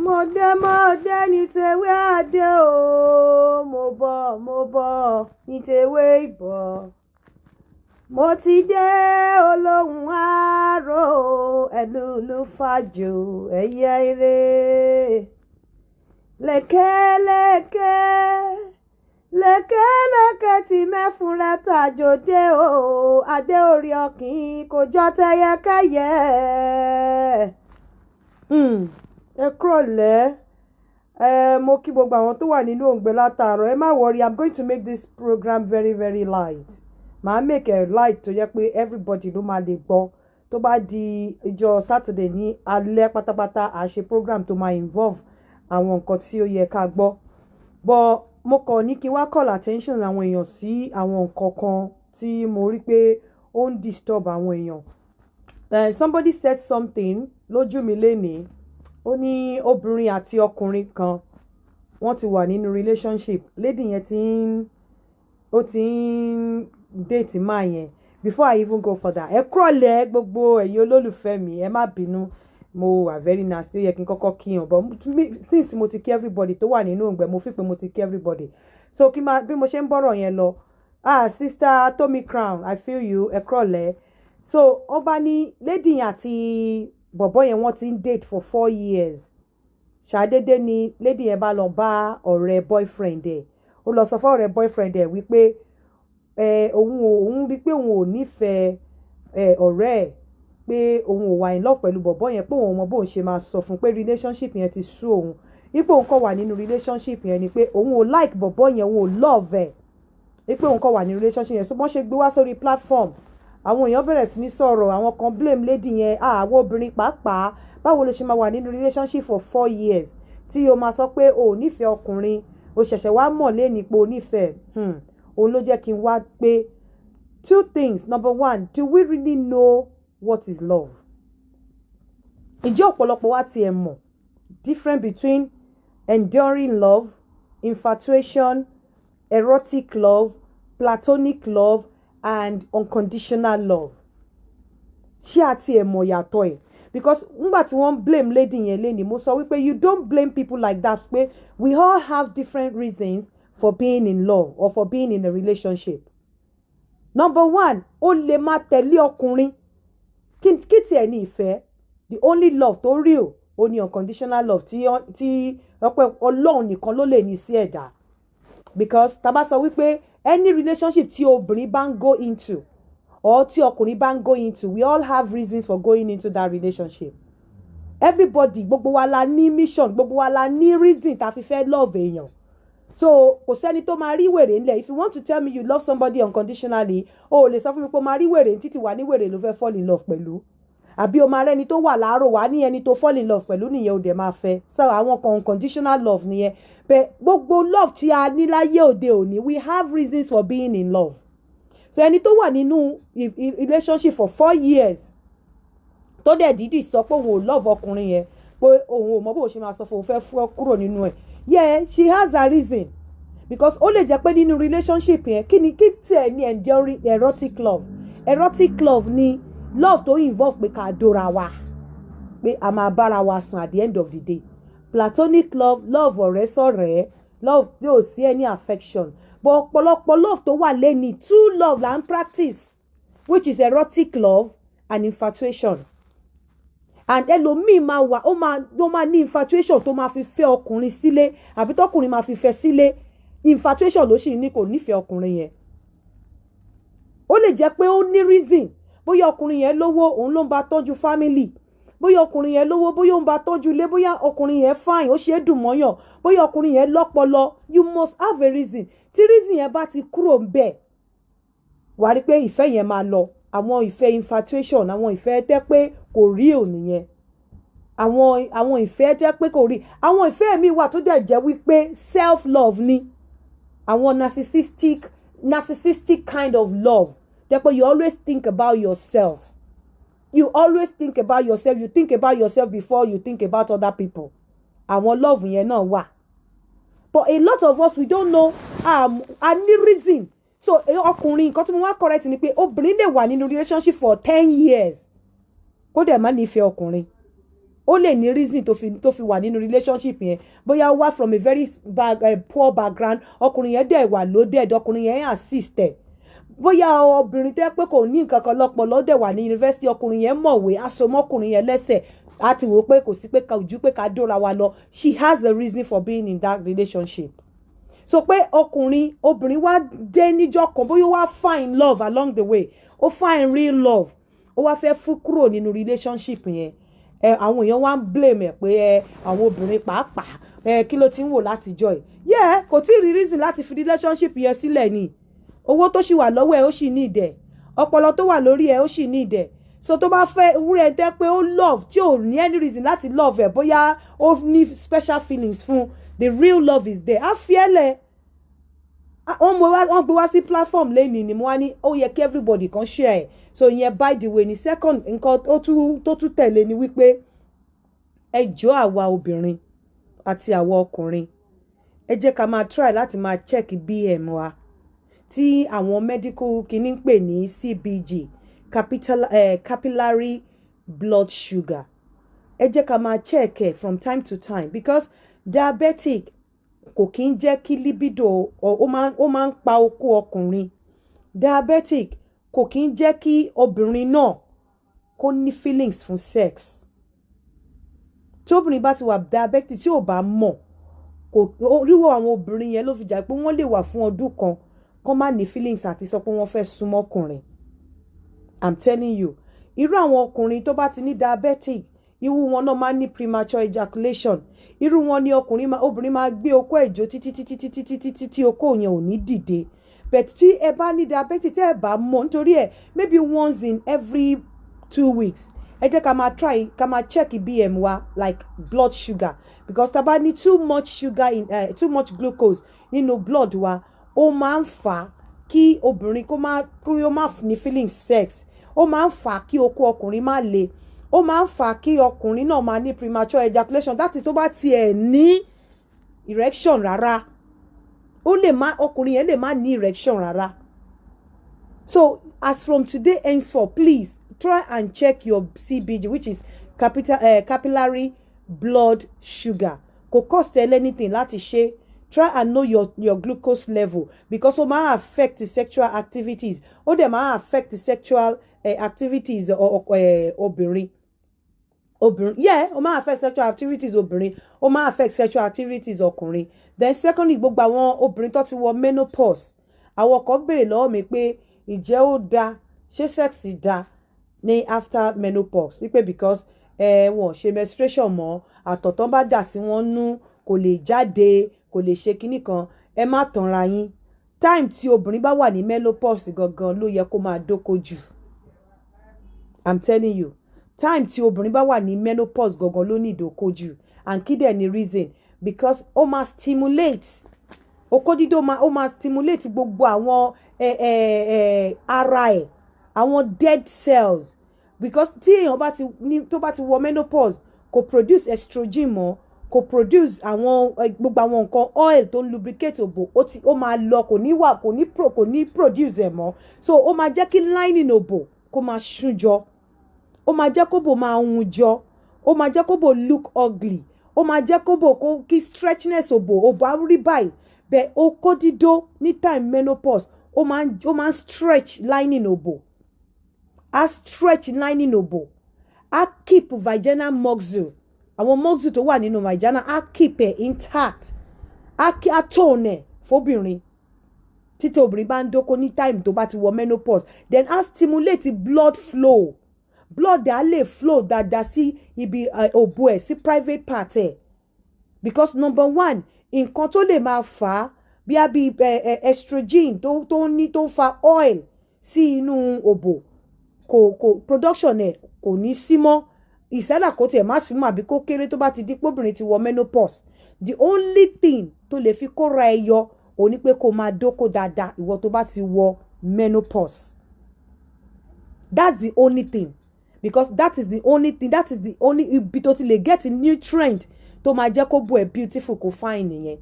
Mo dé, mo dé ní tewé adé o, mo bọ̀, mo bọ̀ ní tewé ìbọ̀. Mo ti dé olóhùn àárò, ẹlúlu fàjò ẹyẹ ire. Lékeleke lékeleke tí mẹ́fúnra tàjò dé o, adé orí ọ̀kìn kò jọ tẹyẹkẹyẹ. Ẹ kúrọ̀lẹ́ ẹ. Mo kí gbogbo àwọn tó wà nínú òǹgbẹ látàárọ̀. Ẹ má worry, I'm going to make this program very, very light. Màá make it light tó jẹ́ pé everybody ló máa lè gbọ́. Tó bá di ìjọ Saturday ní alẹ́ pátápátá, à ṣe program tó máa involve àwọn nǹkan tí ó yẹ ká gbọ́. But mo kàn ní kí n wá call attention àwọn èèyàn sí àwọn nǹkan kan tí mo rí pé ó ń disturb àwọn èèyàn. Somebody said something lójú mi lénìí. Ó ní obìnrin àti ọkùnrin kan, wọ́n ti wà nínú relationship. Lady yẹn ti ń ó ti ń date man yẹn. Before I even go further, ẹ kúrọ̀lẹ́ gbogbo ẹ̀yin olólùfẹ́ mi. Ẹ má bínú, mo wà very nasty. Ó yẹ kí n kọ́kọ́ kíyàn, but since mo ti kí everybody tó wà nínú òǹgbẹ, mo fi pé mo ti kí everybody, so kí máa bí mo ṣe ń bọ̀rọ̀ yẹn lọ. Ah, Sister Tomi Crown, I feel you. Ẹ kúrọ̀lẹ́. So ó bá ní lady yẹn àti bọ̀bọ́ yẹn, wọ́n ti ń date for 4 years. Ṣàdédé ni lady yẹn bá lọ bá ọ̀rẹ́ boyfriend ẹ̀. Ó lọ sọ fún ọ̀rẹ́ boyfriend ẹ̀ wípé ẹ òun ò òun rí pé òun ò nífẹ̀ẹ́ ẹ ọ̀rẹ́ ẹ̀, pé òun ò wà in love pẹ̀lú bọ̀bọ́ yẹn, pé òun ò mọ bóun ṣe máa sọ fún pé relationship yẹn ti sú òun, wípé òun kàn wà nínú relationship yẹn ni, pé òun ò like bọ̀bọ́ yẹn, òun ò love ẹ̀, wípé òun kàn wà nínú relationship yẹn. So bọ́n ṣe gbé wá sórí platform, àwọn èèyàn bẹ̀rẹ̀ sí ní sọ̀rọ̀. Àwọn kan blame lady yẹn. Àwọn obìnrin pàápàá, báwo ló ṣe máa wà nínú relationship for 4 years tí o máa sọ pé o ò nífẹ̀ẹ́ ọkùnrin, o ṣẹ̀ṣẹ̀ wá mọ̀ lẹ́ni pé o nífẹ̀ẹ́? Òun ló jẹ́ kí n wá pé two things. Number one, do we really know what is love? Ǹjẹ́ ọ̀pọ̀lọpọ̀ wa tiẹ̀ mọ̀ difference between enduring love, infatuation, erotic love, platonic love and unconditional love? Ṣé a tiẹ̀ mọ̀ yàtọ̀ ẹ̀? Because ngbà tí wọ́n blame lady yẹn lẹ́ni, mo sọ wípé you don't blame people like that, pé we all have different reasons for being in love or for being in a relationship. Number one, ó lè máa tẹ̀lé ọkùnrin. Kí tiẹ̀ ní ìfẹ́? The only love tó real, ó ní unconditional love tí ọpẹ́ Ọlọ́run nìkan ló lè ní sí ẹ̀dá. Because tá bá sọ wípé any relationship tí obìnrin bá ń go into or tí ọkùnrin bá ń go into, we all have reasons for going into that relationship. Everybody, gbogbo wa la ní mission, gbogbo wa la ní reason tá a fi fẹ́ love èèyàn. So kò sẹ́ni tó máa rí wèrè ńlẹ̀. If you want to tell me you love somebody unconditionally, o ò lè sọ fún mi pé o máa rí wèrè títí wà ní wèrè ló fẹ́ fall in love pẹ̀lú, àbí o máa rẹ́ni tó wà láàárọ̀ wá ní ẹni tó fall in love pẹ̀lú nìyẹn, o dẹ̀ máa fẹ́. So àwọn kan, unconditional love nìyẹn. But gbogbo love tí a ní láyé òde òní, we have reasons for being in love. So ẹni tó wà nínú relationship for 4 years, tó dẹ̀ dídì sọ pé òun ò love ọkùnrin yẹn, pé òun ò mọ bó ṣe máa sọ fún òun fẹ́ fọ́ kúrò nínú ẹ̀, yeah, she has her reason, because ó lè jẹ́ pé nínú relationship yẹn, kí ni kí tiẹ̀ ní enduring erotic love? Erotic love ni love tó involve pé ká dóra wa, pé a máa bára wa sùn at the end of the day. Platonic love, love ọ̀rẹ́ sọ̀rẹ́, love yóò sí any affection. But ọ̀pọ̀lọpọ̀ love tó wà lẹ́ni, two love là ń practice, which is erotic love and infatuation. And ẹlòmíì máa wà, ó máa ní infatuation tó máa fi fẹ́ ọkùnrin sílé, àbí tọkùnrin máa fi fẹ́ sílé. Infatuation ló sì ní, kò nífẹ̀ẹ́ ọkùnrin yẹn. Ó lè jẹ́ pé ó ní reason, bóyá ọkùnrin yẹn lówó, òun ló ń bá tọ́jú family, bóyá ọkùnrin yẹn lówó, bóyá ó ń bá tọ́jú ilé, bóyá ọkùnrin yẹn fine, ó ṣe é dùn mọ́yàn, bóyá ọkùnrin yẹn lọ́pọlọ. You must have a reason. Tí reason yẹn bá ti kúrò ń bẹ̀, wàá rí pé ìfẹ́ yẹn máa lọ. Àwọn ìfẹ́ infatuation, àwọn ìfẹ́ tẹ́ pé kò real nìyẹn. Àwọn ìfẹ́ tẹ́ pé kò rí. Àwọn ìfẹ́ mi wà tó dẹ̀ jẹ́ wípé self love ni, àwọn narcissistic kind of love tẹ́ pé you always think about yourself. You always think about yourself. You think about yourself before you think about other people. Àwọn love yẹn náà wà, but a lot of us, we don't know a ní reason. So ọkùnrin, nǹkan tí mo wá correct ni pé obìnrin lè wà nínú relationship for 10 years, kó dẹ̀ má nífẹ̀ẹ́ ọkùnrin. Ó Ó lè ní reason tó fi wà nínú relationship yẹn. Bóyá ó wá from a very poor background, ọkùnrin yẹn dẹ̀ wà loaded, ọkùnrin yẹn assist ẹ̀. Bóyá obìnrin tó yẹ pé kò ní nǹkan kan lọ́pọlọ dẹ̀ wà ní yunifásitì, ọkùnrin yẹn mọ̀wé, aṣọmọkùnrin yẹn lẹ́sẹ̀, á ti wò ó pé kò sí pé ká ojú pé ká dóra wa lọ. She has a reason for being in that relationship. So pé ọkùnrin, obìnrin wá dé níjọ́ kan, bóyá ó wá find love along the way, ó find real love, ó wá fẹ́ fún kúrò nínú relationship yẹn, ẹ àwọn èèyàn wá ń blame ẹ pé ẹ àwọn obìnrin pàápàá, ẹ kí ló ti ń wò látijọ́ ẹ̀ yẹ? Kò tí ì rí reason láti fi relationship yẹn sílẹ̀ ni. Owó tó ṣì wà lọ́wọ́ ẹ̀, ó sì ní ìdẹ̀. Ọpọlọ tó wà lórí ẹ̀, ó sì ní ìdẹ̀. So tó bá fẹ́ wúrẹ́ tẹ́ pé ó love, tí ò ní any reason láti love ẹ̀, bóyá ó ní special feelings fún, the real love is there, á fi ẹ́ lẹ̀. Wọ́n gbé wá sí platform lẹ́nìí ni mo wá ní ó yẹ kí everybody kan share ẹ̀. So ìyẹn by the way. Ní second, nǹkan tó tún tẹ̀lé ni wípé, ẹ jọ̀ọ́, àwa obìnrin àti àwa ọkùnrin, ẹ jẹ́ ká máa try láti máa check BM wa, tí àwọn medical kìíní ń pè ní CBG, capillary blood sugar. Ẹ jẹ́ ká máa check ẹ̀ from time to time, because diabetic kò kí ń jẹ́ kí libido, ó máa ń pa okó ọkùnrin. Diabetic kò kí ń jẹ́ kí obìnrin náà kó ní feelings fún sex. Tí obìnrin bá ti wà diabetic, tí ò bá mọ̀, kò ríwọ àwọn obìnrin yẹn ló fi jà pé wọ́n lè wà fún ọdún kan kó má ní feelings àti sọ pé wọ́n fẹ́ súnmọ́ ọkùnrin. I'm telling you, irú àwọn ọkùnrin tó bá ti ní diabetic, irú wọn náà máa ń ní premature ejaculation. Irú wọn ni ọkùnrin máa, obìnrin máa gbé okó ẹ̀jọ́ títí títí títí títí títí, okó yẹn ò ní dìde. But tí ẹ bá ní diabetes, tí ẹ bá mọ̀, nítorí ẹ maybe once in every 2 weeks, ẹ jẹ́ ká máa try ká máa check BM wa, like blood sugar, because tá a bá ní too much sugar in too much glucose nínú blood wa, ó máa ń fà á kí obìnrin kó ó má ní feeling sex, ó máa ń fà á kí okó ọkùnrin má le, ó máa ń fà á kí ọkùnrin náà máa ní premature ejaculation. That is, tó bá tiẹ̀ ní erection rárá, ó lè má, ọkùnrin yẹn lè má ní erection rárá. So as from today henceforth, please try and check your CBG, which is capillary blood sugar. Kò cost ẹ anything láti ṣe. Try and know your glucose level, because ó máa affect the sexual activities, ó dẹ̀ máa affect the sexual activities obìnrin. Yeah, ó máa affect sexual activities obìnrin, ó máa affect sexual activities ọkùnrin. Then secondly, gbogbo àwọn obìnrin tó ti wọ menopause, àwọn kan béèrè lọ́wọ́ mi pé ìjẹ́ ó dáa, ṣé sex dáa ní after menopause, wípé because wọn ṣe menstruation mọ́, àtọ̀ tán bá dà sí wọn nú kò lè jáde, kò lè ṣe kinní kan. Ẹ má tanra yín. Time tí obìnrin bá wà ní menopause gangan ló yẹ kó máa dóko jù. I'm telling you, time tí obìnrin bá wà ní menopause gangan ló ní ìdókò jù. And kí dẹ̀ ni reason? Because ó máa stimulate okó dídó, ó máa stimulate gbogbo àwọn ẹ ẹ ẹ ara ẹ̀, àwọn dead cells, because tí èèyàn bá ti ní, tó bá ti wọ menopause, kò produce estrogen mọ́, kò produce àwọn gbogbo àwọn nǹkan oil tó ń lubricate òbò, ó ti ó máa lọ, kò ní wà, kò ní produce ẹ̀ mọ́. So ó máa jẹ́ kí lining òbò kó máa ṣún jọ, ó máa jẹ́ kóbò máa hun jọ, ó máa jẹ́ kóbò look ugly, ó máa jẹ́ kóbò kó kí stretchness òbò á rí báyìí. Bẹ́ẹ̀ okó dídó ní time menopause, ó máa ń stretch lining òbò, á stretch lining òbò, á keep vaginal muscle, àwọn muscle tó wà nínú vagina, á keep ẹ̀ intact, á tone ẹ̀ fóbìnrin títí obìnrin bá ń dóko ní time tó bá ti wọ menopause. Then á stimulate blood flow, blood á lè flow dáadáa sí ibi òbò ẹ̀, sí private part ẹ̀, because number one, nǹkan tó lè máa fà á bí a bí estrogen tó ní, tó ń fa oil sí inú òbò, kò production ẹ̀ kò ní sí mọ́. Ìsẹ́dà kó tiẹ̀ má sí mọ́ àbí kó kéré tó bá ti di pé obìnrin ti wọ menopause. The only thing tó lè fi kóra ẹ yọ òní pé kó máa dóko dáadáa, ìwọ tó bá ti wọ menopause. That's the only thing, because that is the only thing, that is the only ibi tó ti lè get nutrient tó máa jẹ́ kó bò ẹ́ beautiful, kó fine nìyẹn.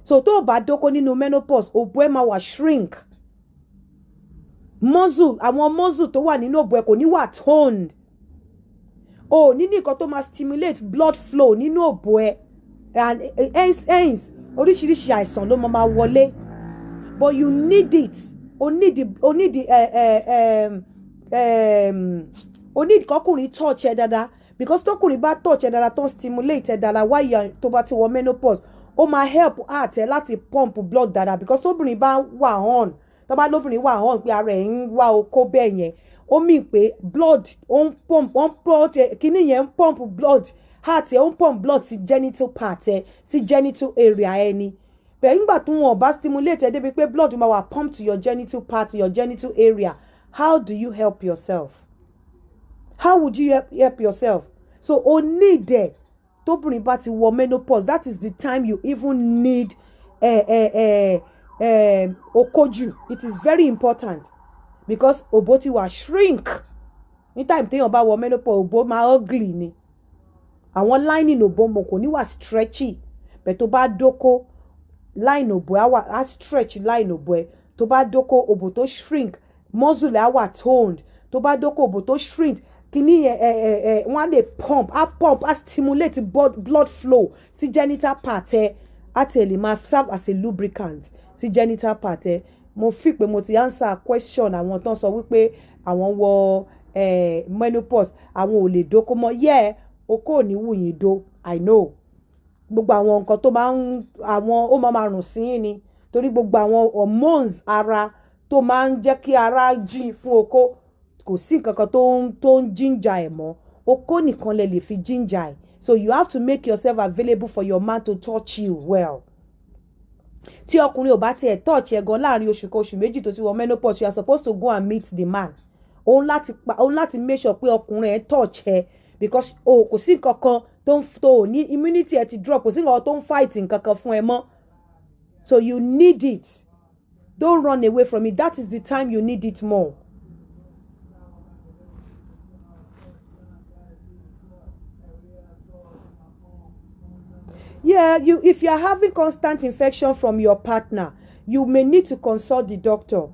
So tó o bá dóko nínú menopause, òbò ẹ máa wà shrink, muscle, àwọn muscle tó wà nínú òbò ẹ kò ní wà toned. O ò ní ní nǹkan tó máa stimulate blood flow nínú òbò ẹ, and hence oríṣiríṣi àìsàn ló máa wọlé. But you need it. O need kọkùnrin touch ẹ dáadáa, because tọkùnrin bá touch ẹ dáadáa, tó ń stimulate ẹ dáadáa wáyé, tó bá ti wọ menopause, ó máa help heart ẹ láti pump blood dáadáa, because tóbìnrin bá wà on, tó bá lóbìnrin wà on pé ara ẹ̀ ń wá okó bẹ́ẹ̀ yẹn, ó mean pé blood ó ń pump, ó ń pump, kíní yẹn ń pump blood, heart ẹ ó ń pump blood sí genital part ẹ, sí genital area ẹ ni. Bẹ́ẹ̀ nígbà tó wọn bá stimulate ẹ débi pé blood máa wà pump to your genital part, to your genital area, how do you help yourself? How would you help yourself? So o need ẹ. Tóbìnrin bá ti wọ menopause, that is the time you even need okó jù. It is very important because òbó ti wà shrink. Ní time téèyàn bá wọ menopause, òbó máa ugly ni. Àwọn lining òbó mo kò ní wà stretchy bẹ́ẹ̀. Tó bá dóko, line òbó á wà, á stretch line òbó ẹ. Tó bá dóko òbò tó shrink, muscle á wà toned. Tó bá dóko òbò tó shrink, kíní yẹn ẹ ẹ ẹ wọ́n á lè pump, á pump, á stimulate blood flow sí genital part ẹ, á tẹ̀ lè máa serve as a lubricant sí genital part ẹ. Mo fi pé mo ti answer question àwọn tó ń sọ wípé àwọn wọ menopause, àwọn ò lè dóko mọ́. Yeah, okó ò ní wù yín dó, I know. Gbogbo àwọn nǹkan tó máa ń àwọn ó máa máa rùn sí yín ni, torí gbogbo àwọn hormones ara tó máa ń jẹ́ kí ara jí fún okó, kò sí nǹkan kan tó ń ginger ẹ̀ mọ́. Okó nìkan lè lè fi ginger ẹ̀. So you have to make yourself available for your man to touch you well. Tí ọkùnrin ò bá tiẹ̀ touch ẹ̀ gan láàrin oṣù kan, oṣù 2 tó ti wọ menopause, you are supposed to go and meet the man. Òun láti make sure pé ọkùnrin ẹ̀ touch ẹ, because o kò sí nǹkan kan tó ń tó ò ní, immunity ẹ ti drop, kò sí nǹkan tó ń fight nǹkan kan fún ẹ mọ́. So you need it. Don't run away from it. That is the time you need it more. Yeah, you if you are having constant infection from your partner, you may need to consult the doctor,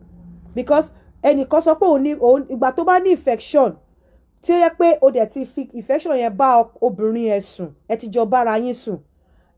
because ẹnìkan sọ pé òun ní òun ìgbà tó bá ní infection, tí ó yẹ pé o dẹ̀ ti fi infection yẹn bá obìnrin yẹn sùn, ẹ ti jọ bára yín sùn,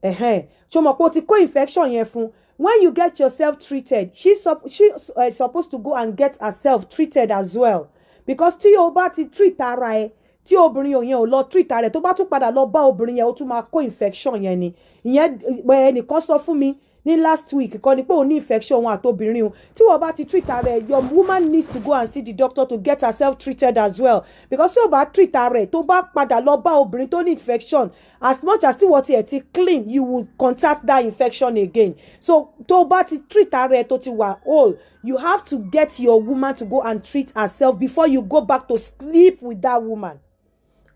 ẹ̀hẹ́n, ṣo mọ̀ pé o ti kó infection yẹn fún? When you get yourself treated, she supposed to go and get herself treated as well, because tí o bá ti treat ara ẹ, tí obìnrin yẹn ò lọ treat ara ẹ, tó bá tún padà lọ bá obìnrin yẹn, ó tún máa kó infection yẹn ni. Ìyẹn ẹnìkan sọ fún mi ní last week kan ni pé òun ní infection, òun àtobìnrin o. Tí wọ́n bá ti treat ara ẹ, your woman needs to go and see the doctor to get herself treated as well, because tí o bá treat ara ẹ, tó bá padà lọ bá obìnrin tó ní infection, as much as tí wọ́n ti ẹ̀ ti clean, you will contact that infection again. So tó bá ti treat ara ẹ, tó ti wà whole, you have to get your woman to go and treat herself before you go back to sleep with that woman.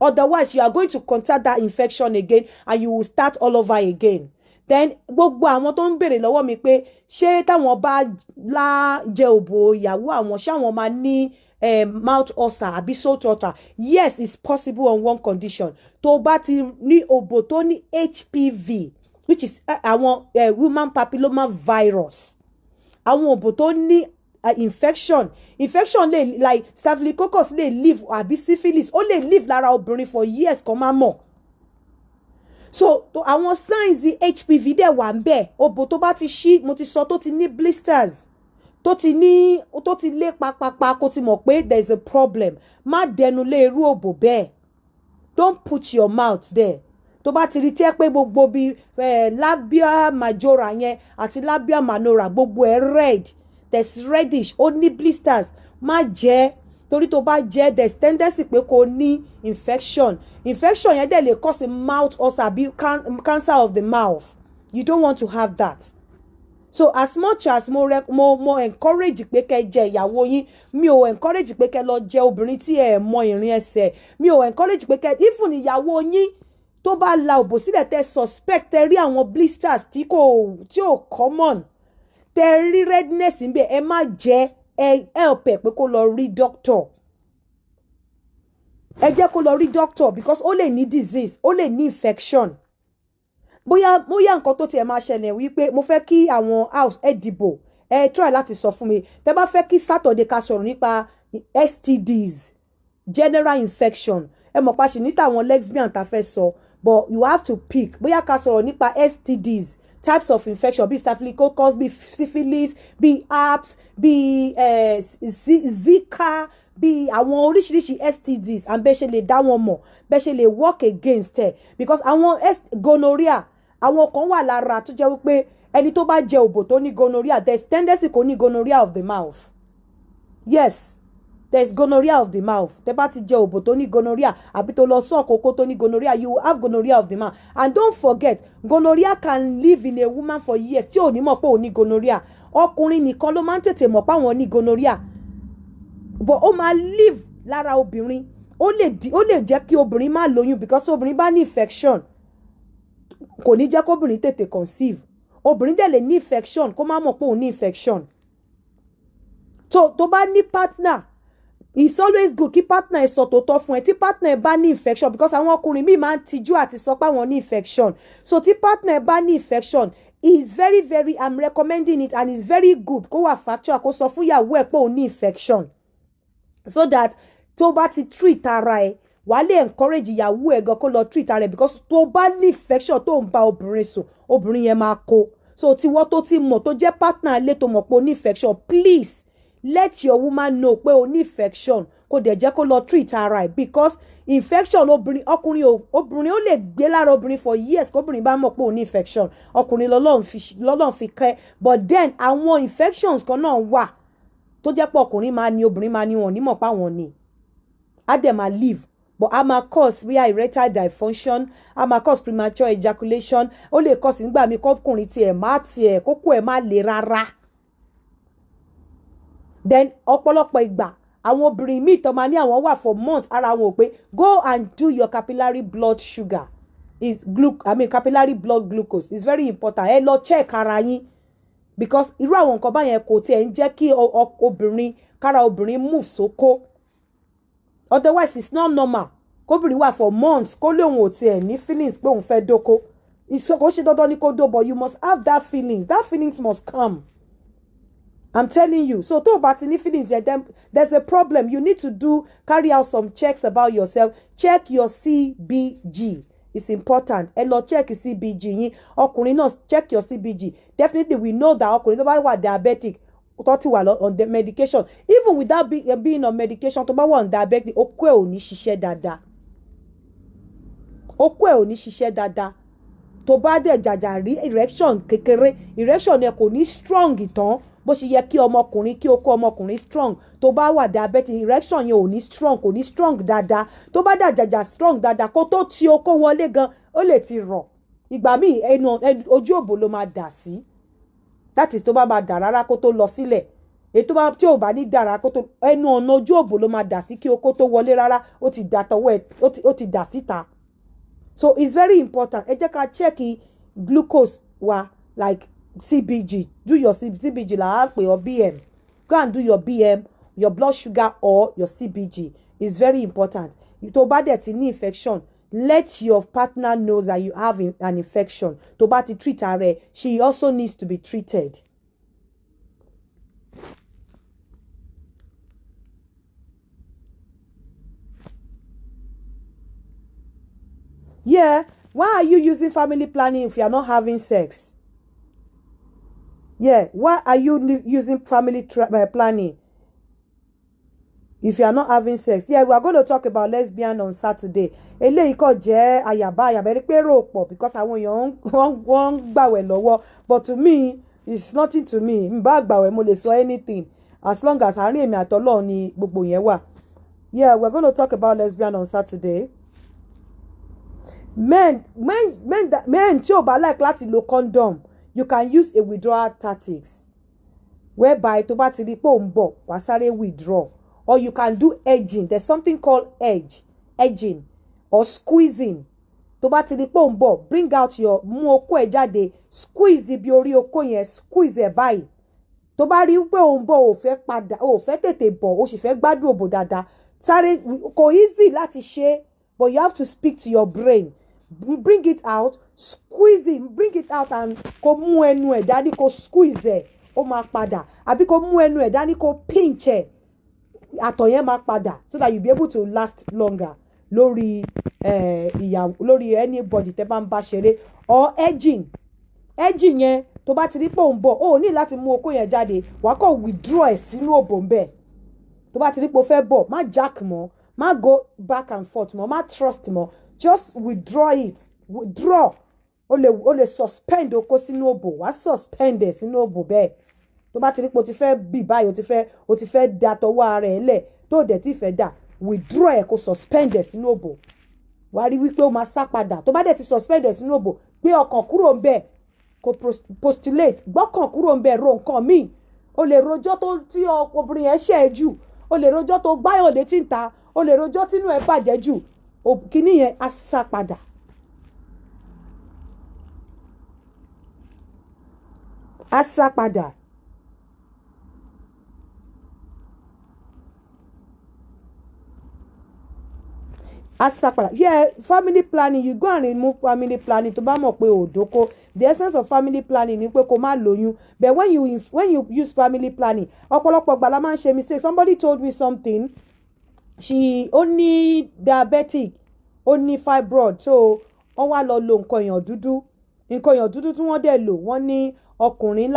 Otherwise, you are going to contact that infection again and you will start all over again. Then gbogbo àwọn tó ń béèrè lọ́wọ́ mi pé ṣé táwọn bá lá jẹ òbò ìyàwó àwọn, ṣé àwọn máa ní mouth ulcer àbí sore throat? Yes, it's possible on one condition: tó bá ti ní òbò tó ní HPV, which is àwọn human papilloma virus. Àwọn òbò tó ní infection lè, like staphylococcus lè live, àbí syphilis, ó lè live lára obìnrin for years kan má mọ̀. So to, àwọn signs HPV dẹ̀ wà ń bẹ̀. Òbò tó bá ti ṣí, mo ti sọ, tó ti ní blisters, tó ti ní, tó ti lé papapa, kó ti mọ̀ pé there is a problem. Má dẹnu lé irú òbò bẹ́ẹ̀. Don't put your mouth there. Tó bá ti rí tí ẹ pé gbogbo bí labia majora yẹn àti labia minora, gbogbo ẹ red, there's reddish, ó ní blisters, má jẹ́, torí tó bá jẹ́, there's tendency pé kó ní infection. Infection yẹn dẹ̀ lè cause mouth ulcer àbí cancer of the mouth. You don't want to have that. So as much as mo rẹ mo mo encourage pé kẹ́ jẹ ìyàwó yín, mi ò encourage pé kẹ́ lọ jẹ obìnrin tí ẹ mọ ìrìn ẹsẹ̀. Mi ò encourage pé kẹ́, even ìyàwó yín tó bá la òbò sílẹ̀, tẹ́ suspect, tẹ́ rí àwọn blisters tí kò tí ò common, tẹ́ rí redness níbẹ̀, ẹ má jẹ. Ẹ help ẹ pé kó lọ rí doctor. Ẹ jẹ́ kó lọ rí doctor, because ó lè ní disease, ó lè ní infection. Bóyá nǹkan tó tiẹ̀ máa ṣẹlẹ̀ wípé mo fẹ́ kí àwọn house ẹ dìbò, ẹ try láti sọ fún mi tẹ́ bá fẹ́ kí Saturday ká sọ̀rọ̀ nípa STDs, general infection. Ẹ mọ̀ pa ṣì ní tàwọn lesbian tá fẹ́ sọ, but you have to pick. Bóyá ká sọ̀rọ̀ nípa STDs, types of infection bíi staphylococcus, bíi syphilis, bíi herpes, bíi Zika, bíi àwọn oríṣiríṣi STDs, and bẹ́ẹ̀ ṣe lè dá wọn mọ̀, bẹ́ẹ̀ ṣe lè work against ẹ̀, because àwọn gonorrhea, àwọn kan wà lára tó jẹ́ wípé ẹni tó bá jẹ òbò tó ní gonorrhea, there is tendency kó ní gonorrhea of the mouth. Yes, there is gonorrhea of the mouth. Tẹ́ bá ti jẹ òbò tó ní gonorrhea àbí tó lọ sọ kókó tó ní gonorrhea, you will have gonorrhea of the mouth. And don't forget, gonorrhea can live in a woman for years tí ò ní mọ̀ pé ò ní gonorrhea. Ọkùnrin nìkan ló máa ń tètè mọ̀ pé àwọn ní gonorrhea, but ó máa live lára obìnrin. Ó lè jẹ́ kí obìnrin má lóyún, because obìnrin bá ní infection, kò ní jẹ́ kóbìnrin tètè conceive. Obìnrin dẹ̀ lè ní infection kó má mọ̀ pé òun ní infection. Tó bá ní partner, it's always good kí partner ẹ sọ tòótọ́ fún ẹ tí partner ẹ bá ní infection, because àwọn ọkùnrin míì máa ń tijú àti sọ pé àwọn ní infection. So tí partner ẹ bá ní infection, it's very very, I'm recommending it, and it's very good kó wà factual, kó sọ fún ìyàwó ẹ pé òun ní infection, so that tó bá ti treat ara ẹ, wàá lè encourage ìyàwó ẹ gan kó lọ treat ara ẹ, because tó bá ní infection tó ń bá obìnrin sùn, obìnrin yẹn máa kó. So tiwọ́ tó ti mọ̀, tó jẹ́ partner ilé, tó mọ̀ pé o ní infection, please let your woman know pé o ní infection, kó dẹ̀ jẹ́ kó lọ treat ara ẹ̀, because infection obìnrin, ọkùnrin, obìnrin, ó lè gbé lára obìnrin for years kóbìnrin bá mọ̀ pé o ní infection. Ọkùnrin lọ́lọ́run fi kẹ́, but then àwọn infections kan náà wà tó jẹ́ pé ọkùnrin máa ní, obìnrin máa ní, wọn ní mọ̀ pé àwọn ní, á dẹ̀ máa live, but a máa cause bóyá erectile dysfunction, a máa cause premature ejaculation, ó lè cause nígbà míì kọkùnrin tiẹ̀ má tiẹ̀ kókó ẹ̀ má le rárá. Then ọ̀pọ̀lọpọ̀ ìgbà, àwọn obìnrin míì tó máa ní àwọn wà for months, ara wọn ò pé. Go and do your capillary blood sugar is glu I mean capillary blood glucose is very important. Ẹ lọ check ara yín, because irú àwọn nǹkan báyẹn kò tiẹ̀ ń jẹ́ kí obìnrin, kára obìnrin move sóko. Otherwise, it's not normal kóbìnrin wà for months, kó lóun ò tiẹ̀ ní feelings pé òun fẹ́ dóko. Kò ṣe dandan ní kó dó, but you must have that feelings. That feelings must come, I'm telling you. So tó o bá ti ní feelings yẹn, then there's a problem. You need to do carry out some checks about yourself. Check your CBG, it's important. Ẹ lọ check CBG yín. Ọkùnrin náà, check your CBG. Definitely, we know that ọkùnrin tó bá wà diabetic, tó ti wà on the medication, even without being on medication, tó bá wà on diabetic, okó ẹ̀ ò ní ṣiṣẹ́ dáadáa, okó ẹ̀ ò ní ṣiṣẹ́ dáadáa. Tó bá dẹ̀ jàjà rí erection kékeré, erection ẹ kò ní strong tán bó ṣe yẹ kí ọmọkùnrin, kí okó ọmọkùnrin strong. Tó bá wà diabetic, erection yẹn ò ní strong, kò ní strong dáadáa. Tó bá dẹ̀ jàjà strong dáadáa, kó tó ti okó wọlé gan, ó lè ti rọ̀. Ìgbà míì, ẹnu ojú òbò ló máa dà sí. That is, tó bá máa dà rárá kó tó lọ sílẹ̀, èyí tó bá tí ò bá ní dàrá, kó tó ẹnu ọ̀nà ojú òbò ló máa dà sí. Kí okó tó wọlé rárá, ó ti dà tọwọ́ ẹ̀, ó ti dà síta. So it's very important, ẹ jẹ́ ká check glucose wa, like CBG. Do your CBG là á pè, or BM. Go and do your BM, your blood sugar or your CBG. It's very important. Tó bá dẹ̀ ti ní infection, let your partner know that you have an infection. Tó bá ti treat ara ẹ̀, she also needs to be treated. Yeah, why are you using family planning if you are not having sex? Yeah, why are you using family planning if you are not having sex? Yeah, we are going to talk about lesbian on Saturday. Eléyìí kò jẹ́ àyàbá àyàbá ẹni pé rò pọ̀, because àwọn èèyàn wọ́n ń gbàwẹ̀ lọ́wọ́, but to me, it's nothing to me. N bá gbàwẹ̀, mo lè sọ anything, as long as àárín èmi àtọlọ́run ni gbogbo yẹn wà. Yeah, we are going to talk about lesbian on Saturday. Men tí ò bá like láti lo condom, you can use a withdrawal tactics, whereby tó bá ti rí pé ò ń bọ̀, wàá sáré withdraw, or you can do edging. There's something called edging or squeezing. Tó bá ti rí pé ò ń bọ̀, bring out your, mú okó ẹ̀ jáde, squeeze ibi orí okó yẹn, squeeze ẹ̀ báyìí. Tó bá rí pé ò ń bọ̀, ò fẹ́ padà, ò fẹ́ tètè bọ̀, o sì fẹ́ gbádùn òbò dáadáa, sáré. Kò easy láti ṣe, but you have to speak to your brain. Bring it out, squeeze it, bring it out, and kó mú ẹnu ẹ̀ dání, kó squeeze ẹ̀, ó máa padà, àbí kó mú ẹnu ẹ̀ dání, kó pinch ẹ̀, àtọ̀ yẹn máa padà, so that you be able to last longer. Lórí ìyàwó, lórí anybody tẹ́ bá ń bá ṣeré or edging. Edging yẹn, tó bá ti rí pé òun bọ̀, ó ní láti mú okó yẹn jáde, wàá kàn withdraw ẹ̀ sínú òbò ń bẹ̀. Tó bá ti rí pé o fẹ́ bọ̀, má jack mọ́, má go back and forth mọ́, má thrust mọ́, just withdraw it, withdraw. O lè suspend okó sínú òbò, wàá suspend ẹ̀ sínú òbò bẹ́ẹ̀. Tó bá ti rí pé o ti fẹ́ bì báyìí, o ti fẹ́ da tọwọ́ ara ẹ̀ lẹ̀, tó dẹ̀ ti fẹ́ dà, withdraw ẹ̀, kó suspend ẹ̀ sínú òbò. Wàá rí wípé ó máa sá padà. Tó bá dẹ̀ ti suspend ẹ̀ sínú òbò, gbé ọkàn kúrò ń bẹ̀, kó postulate, gbọ́kàn kúrò ń bẹ̀, ro nǹkan míì. O lè rojọ́ tó tí obìnrin yẹn ṣẹ̀ ẹ́ jù, o lè rojọ́ tó gbáyàn létí ń ta, o lè rojọ́ tínú ẹ̀ bàjẹ́ jù. Kíní yẹn á sá padà. Á sá padà. Á sá padà. Yeah, family planning, you go and remove family planning tó bá mọ̀ pé ò dóko. The essence of family planning ni pé kó má lóyún, but when you use family planning, ọ̀pọ̀lọpọ̀ ìgbà la máa ń ṣe mistake. Somebody told me something. She, ó ní diabetic, ó ní fibroid, so wọ́n wá lọ lo nǹkan èèyàn dúdú. Nǹkan èèyàn dúdú tí wọ́n dẹ̀ lò, wọ́n ní ọkùnrin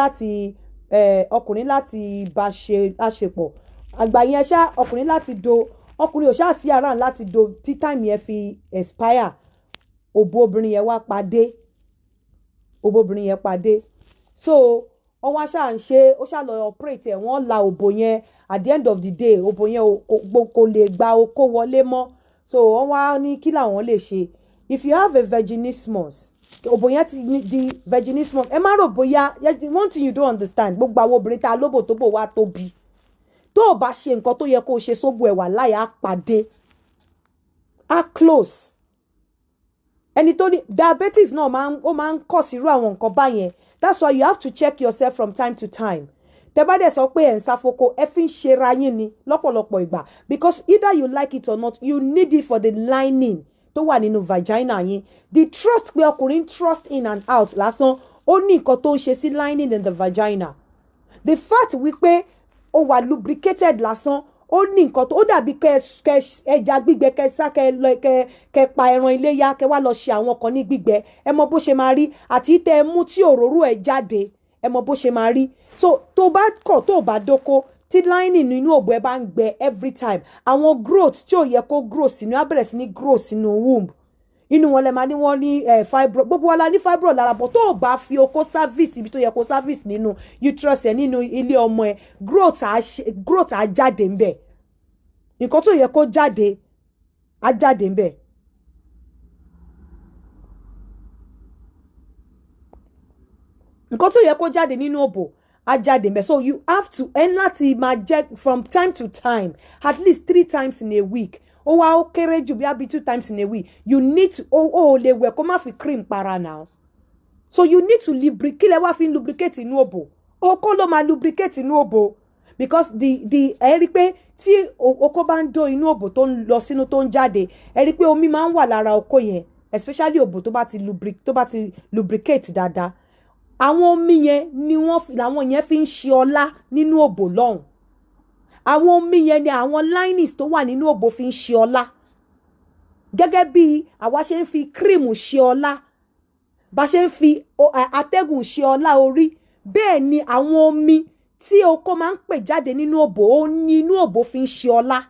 láti bá ṣe àṣepọ̀ àgbà yẹn ṣá, ọkùnrin láti do, ọkùnrin ò ṣáà sí around láti do tí time yẹn fi expire. Òbò obìnrin yẹn wá padé, òbò obìnrin yẹn padé. So wọ́n wá ṣáà ń ṣe, ó ṣáà lọ operate ẹ̀, wọ́n la òbò yẹn. At the end of the day, òbò yẹn kò lè gba okó wọlé mọ́. So wọ́n wá ní kí làwọn lè ṣe. If you have a vaginismus, òbò yẹn ti di vaginismus, ẹ má rò bóyá, one thing you don't understand, gbogbo àwọn obìnrin tá a lóbò tó bò wá tóbi, tó o bá ṣe nǹkan tó yẹ kó o ṣe sóbò ẹ̀, wà láyà á pàdé, á close. Ẹni tó ní diabetes náà máa ń, ó máa ń kọ̀ sírú àwọn nǹkan báyẹn. That's why you have to check yourself from time to time. Tẹ bá dẹ̀ sọ pé ẹ̀ ń sáfoko, ẹ fi ń ṣera yín ni lọ́pọ̀lọpọ̀ ìgbà, because either you like it or not, you need it for the lining tó wà nínú vagina yín. The thrust pé ọkùnrin thrust in and out lásán, ó ní nǹkan tó ń ṣe sí lining in the vagina. The fact wípé ó wà lubricated lásán, ó ní nǹkan tó, ó dàbí kẹ ẹja gbígbẹ, kẹ sá, kẹ lọ, kẹ pa ẹran iléyá, kẹ wá lọ ṣe àwọn kan ní gbígbẹ. Ẹ mọ bó ṣe máa rí, àti tẹ ẹ mú tí òróró ẹ jáde, ẹ mọ bó ṣe máa rí. So tó bá kọ̀, tó bá dóko, tí lining nínú òbò ẹ bá ń gbẹ every time, àwọn growth tí ò yẹ kó grow sínú á bẹ̀rẹ̀ sí ní grow sínú womb. Inú wọn lẹ máa ní wọ́n ní fibroid. Gbogbo wa la ní fibroid lára bọ̀. Tó o bá fi okó service ibi tó yẹ kó service nínú uterus ẹ, nínú ilé ọmọ ẹ, growth á jáde ń bẹ̀. Nǹkan tó yẹ kó jáde á jáde ń bẹ̀. Nǹkan tó yẹ kó jáde nínú òbò á jáde ń bẹ̀. So you have to ẹ ní láti máa jẹ́ from time to time, at least three times in a week. Ó wá ó kéré jù bí abi two times in a week. You need to, ó lè wẹ̀ kó má fi cream para now, so you need to lubricate. Kí lẹ wá fi ń lubricate inú òbò? Okó ló máa lubricate inú òbò, because the ẹ rí pé tí okó bá ń dó inú òbò, tó ń lọ sínú, tó ń jáde, ẹ rí pé omi máa ń wà lára okó yẹn, especially òbò tó bá ti lubricate dáadáa. Àwọn omi yẹn ni wọ́n fi, làwọn yẹn fi ń ṣe ọlá nínú òbò lọ́hùn. Àwọn omi yẹn ni àwọn linings tó wà nínú òbò fi ń ṣe ọlá, gẹ́gẹ́ bí àwa ṣe ń fi cream ṣe ọlá, bá ṣe ń fi atẹ́gùn ṣe ọlá orí. Bẹ́ẹ̀ ni àwọn omi tí okó máa ń pè jáde nínú òbò, ó ní inú òbò fi ń ṣe ọlá.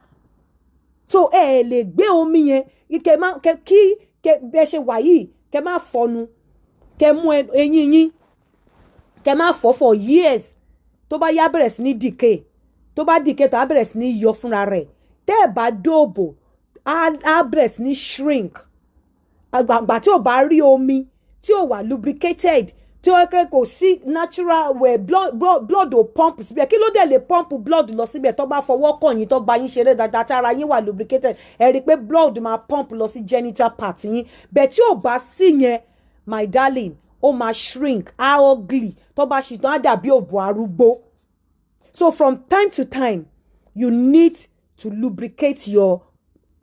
So ẹ lè gbé omi yẹn kẹ má kẹ kí kẹ bẹ ṣe wà yìí, kẹ má fọnu, kẹ mú eyín yín, kẹ má fọ for years. Tó bá yá, bẹ̀rẹ̀ sí ní decay. Tó bá decay tó, á bẹ̀rẹ̀ sí ní yọ fúnra rẹ̀. Tẹ́ ẹ̀ bá dóòbò, á bẹ̀rẹ̀ sí ní shrink. Àgbàgbà tí ò bá rí omi, tí ò wà lubricated, tí ó kẹ́ kò sí natural well, blood ò pump síbẹ̀. Kí ló dé lè pump blood lọ síbẹ̀? Tó bá fọwọ́ kàn yín, tó bá yín ṣeré dáadáa, tí ara yín wà lubricated, ẹ rí i pé blood máa pump lọ sí genital part yín. Bẹ́ẹ̀ tí ò bá sí yẹn, my darling, ó máa shrink, á ugly. Tó bá ṣì tán, á dàbí òbò arúgbó. So from time to time, you need to lubricate your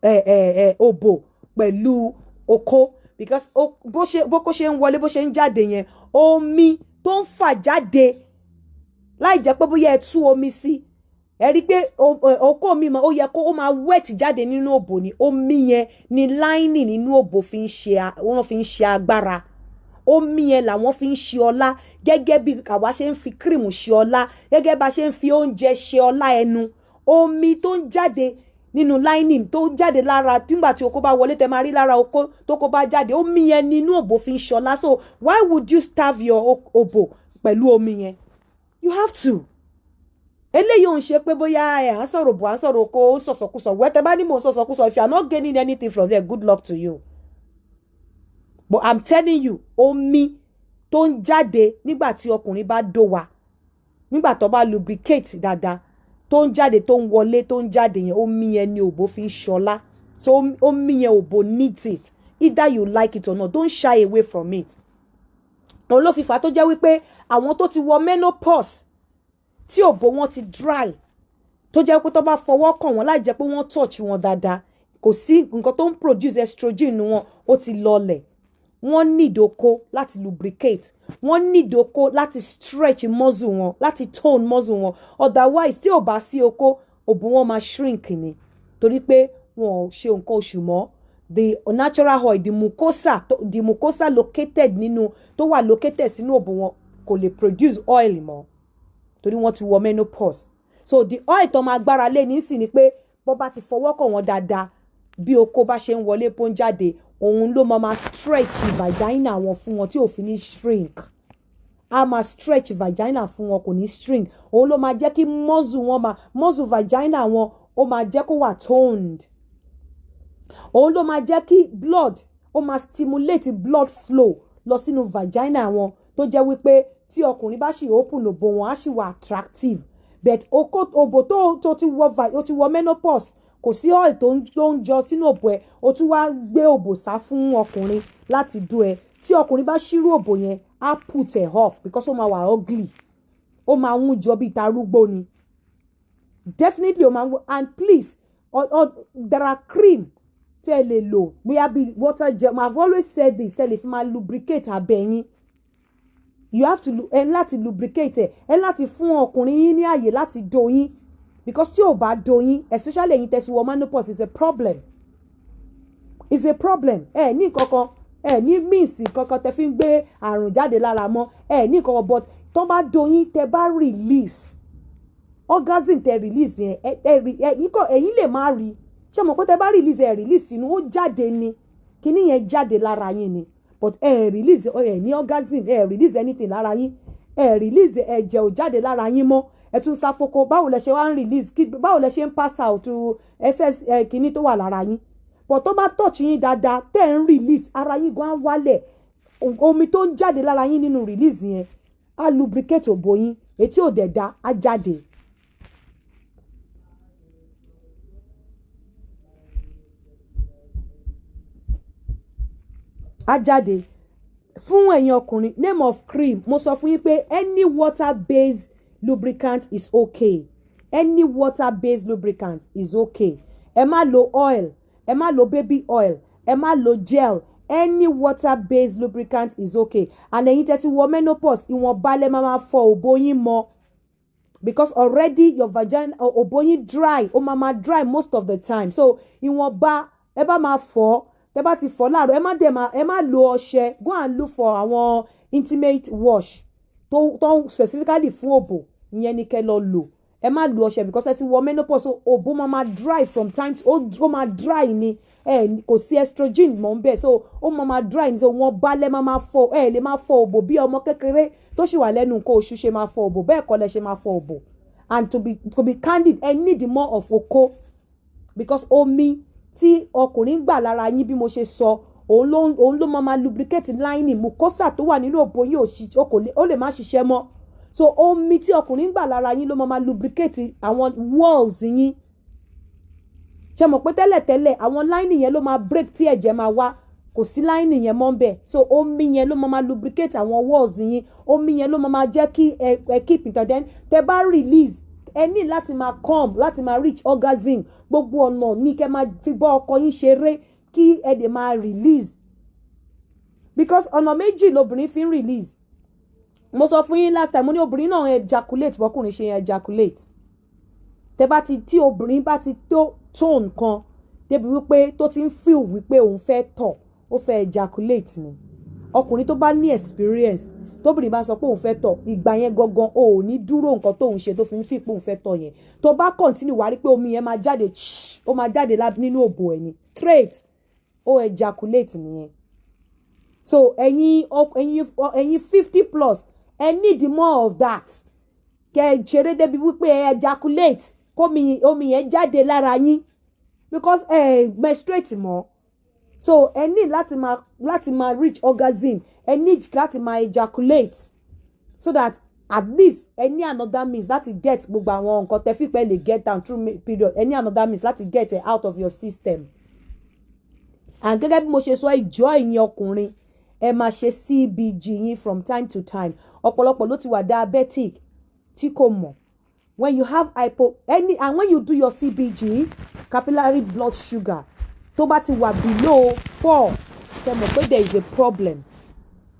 òbò pẹ̀lú okó, because bó ṣe bó kó ṣe ń wọlé, bó ṣe ń jáde yẹn, omi tó ń fà jáde láì jẹ́ pé bóyá ẹ tú omi sí. Ẹ rí i pé okó mi ó yẹ kó ó máa wet jáde nínú òbò ni. Omi yẹn ni lining nínú òbò fi ń ṣe, wọ́n fi ń ṣe agbára. Omi yẹn làwọn fi ń ṣe ọlá, gẹ́gẹ́ bí àwa ṣe ń fi cream ṣe ọlá, gẹ́gẹ́ bá ṣe ń fi oúnjẹ ṣe ọlá ẹnu. Omi tó ń jáde nínú lining, tó ń jáde lára nígbà tí okó bá wọlé, tẹ máa rí lára okó tó kó bá jáde, omi yẹn nínú òbò fi ń ṣọlá. So why would you starve your òbò pẹ̀lú omi yẹn? You have to. Eléyìí ò ń ṣe pé bóyá ẹ à ń sọ̀rọ̀ bò, à ń sọ̀rọ̀ oko, ó sọ̀sọ̀kúsọ̀ wẹ́tẹ́ bá ní mò ń sọ̀sọ̀kúsọ̀. If you are not gaining anything from there, good luck to you, but I'm telling you, omi tó ń jáde nígbà tí ọkùnrin bá dó wa, nígbà tó bá lubricate dáadáa, tó ń jáde, tó ń wọlé, tó ń jáde yẹn, omi yẹn ni òbò fi ń ṣọlá. So omi yẹn, òbò needs it, either you like it or not. Don't shy away from it. Òun ló fi fà á tó jẹ́ wípé àwọn tó ti wọ menopause, tí òbò wọn ti dry, tó jẹ́ pé tó bá fọwọ́ kàn wọ́n, láì jẹ́ pé wọ́n touch wọn dáadáa, kò sí nǹkan tó ń produce estrogen nu wọn, ó ti lọlẹ̀, wọ́n need okó láti lubricate, wọ́n need okó láti stretch muscle wọn, láti tone muscle wọn. Otherwise, tí ò bá sí okó, òbò wọn máa shrink ni, torí pé wọn ò ṣe nǹkan oṣù mọ́. The natural oil, the mucosa located nínú, tó wà located sínú òbò wọn, kò lè produce oil mọ́, torí wọ́n ti wọ menopause. So the oil tó máa gbára lé nísìn ni pé bó bá ti fọwọ́ kàn wọ́n dáadáa, bí okó bá ṣe ń wọlé, bó ń jáde, òun ló máa stretch vagina wọn fún wọn tí ò fi ní shrink. A máa stretch vagina fún wọn, kò ní shrink. Òun ló máa jẹ́ kí muscle wọn máa, muscle vagina wọn, ó máa jẹ́ kó wà toned. Òun ló máa jẹ́ kí blood, ó máa stimulate blood flow lọ sínú vagina wọn, tó jẹ́ wípé tí ọkùnrin bá sì open òbò wọn, á sì wà attractive. But okó, òbò tó ti wọ, ó ti wọ menopause, kò sí oil tó ń jọ sínú òbò ẹ, o tún wá gbé òbò sá fún ọkùnrin láti dó ẹ. Tí ọkùnrin bá ṣírú òbò yẹn, á put ẹ off, because ó máa wà ugly, ó máa ń jọ bíi tarúgbó ni. Definitely ó máa ń. And please, there are cream tẹ́ ẹ lè lò, bóyá bíi water gel. I have always said this, tẹ́ ẹ lè fi máa lubricate abẹ́ yín. You have to, ẹ láti lubricate ẹ, ẹ láti fún ọkùnrin yín ní àyè láti dó yín, because tí ò bá dó yín, especially ẹ̀yin tẹ́ ti wọ menopause, is a problem, is a problem. Ẹ ní nǹkankan, ẹ ní means kankan tẹ́ fi ń gbé àrùn jáde lára mọ́, ẹ ní nǹkan, but tó bá dó yín, tẹ́ bá release orgasm, tẹ́ release yẹn, ẹ ẹ ẹ̀yin kọ, ẹ̀yin lè má rí. Ṣé mo pé tẹ́ bá release, ẹ release sínú, ó jáde ni, kíní yẹn jáde lára yín ni, but ẹ release, ẹ ní orgasm, ẹ release anything lára yín, ẹ release, ẹ̀jẹ̀ ò jáde lára yín mọ́, ẹ tún sáfoko. Báwo lẹ ṣe wá ń release? Báwo lẹ ṣe ń pass out excess kíní tó wà lára yín? But tó bá touch yín dáadáa, tẹ́ ń release, ara yín gan á wálẹ̀. Omi tó ń jáde lára yín nínú release yẹn á lubricate òbò yín, etí ò dẹ̀ da á jáde. Á jáde. Fún ẹ̀yin ọkùnrin, name of cream, mo sọ fún yín pé any water based lubricant is okay. Any water based lubricant is okay. Ẹ má lo oil, ẹ má lo baby oil, ẹ má lo gel. Any water based lubricant is okay. And ẹ̀yin tẹ́ ti wọ menopause, ìwọ̀nba lẹ máa máa fọ òbò yín mọ́, because already your vagina, òbò yín dry, ó máa máa dry most of the time. So ìwọ̀nba ẹ bá máa fọ, tẹ́ bá ti fọ láàárọ̀, ẹ má dẹ̀ máa, ẹ má lo ọṣẹ. Go and look for àwọn intimate wash tó specifically fún òbò, ìyẹn ni kẹ́ lọ lò. Ẹ má lo ọṣẹ, because ẹ ti wọ menopause, so òbò máa máa dry from time to, ó máa dry ni. Ẹ kò sí estrogen mọ́ ń bẹ̀, so ó máa máa dry ni. So wọ́n bá lẹ́ máa máa fọ, ẹ lè máa fọ òbò bí ọmọ kékeré tó sì wà lẹ́nu nǹkan oṣù ṣe máa fọ òbò, bẹ́ẹ̀ kọ́ lẹ ṣe máa fọ òbò. And to be candid, ẹ need more of okó, because omi tí ọkùnrin gbà lára yín, bí mo ṣe sọ, òun ló máa máa lubricate lining mucosa tó wà nínú òbò yín. Ó lè má ṣiṣẹ́ mọ́. So omi tí ọkùnrin gbà lára yín ló máa máa lubricate àwọn walls yín. Ṣe mọ̀ pé tẹ́lẹ̀tẹ́lẹ̀, àwọn lining yẹn ló máa break tí ẹ̀jẹ̀ máa wá? Kò sí lining yẹn mọ́ ń bẹ̀. So omi yẹn ló máa máa lubricate àwọn walls yín. Omi yẹn ló máa máa jẹ́ kí ẹ keep it. Then tẹ bá release, ẹ ní láti máa come, láti máa reach orgasm. Gbogbo ọ̀nà ní kẹ́ máa fi bọ́ ọkọ yín ṣeré kí ẹ lè máa release, because ọ̀nà méjì lobìnrin fi ń release. Mo sọ fún yín last time, mo ní obìnrin náà ejaculate bọ́kùnrin ṣe ejaculate. Tẹ bá ti, tí obìnrin bá ti tó tó nǹkan débi wípé tó ti ń feel wípé òun fẹ́ tọ̀, ó fẹ́ ejaculate ni. Ọkùnrin tó bá ní experience, tóbìnrin bá sọ pé òun fẹ́ tọ̀, ìgbà yẹn gangan o ò ní dúró nǹkan tóun ṣe tó fi ń fi pé òun fẹ́ tọ̀ yẹn. Tó bá continue, wá rí pé omi yẹn máa jáde, ó máa jáde nínú òbò ẹ̀ ni straight. Ó ejaculate nìyẹn. So ẹ̀yin 50 plus, ẹ need more of that. Kẹ ẹ ṣeré débi wípé ẹ ejaculate, kómi omi yẹn jáde lára yín, because ẹ menstruate mọ́. So ẹ need láti máa reach orgasm, ẹ need láti máa ejaculate, so that at least ẹ ní another means láti get gbogbo àwọn nǹkan tẹ́ fi pẹ́ lè get down through period. Ẹ ní another means láti get it out of your system. And gẹ́gẹ́ bí mo ṣe sọ, ìjọ ẹ̀yin ọkùnrin, ẹ máa ṣe CBG yín from time to time. Ọ̀pọ̀lọpọ̀ ló ti wà diabetic tí kò mọ̀. When you have hypo any and when you do your CBG, capillary blood sugar, tó bá ti wà below 4, kẹ́ mọ̀ pé there is a problem.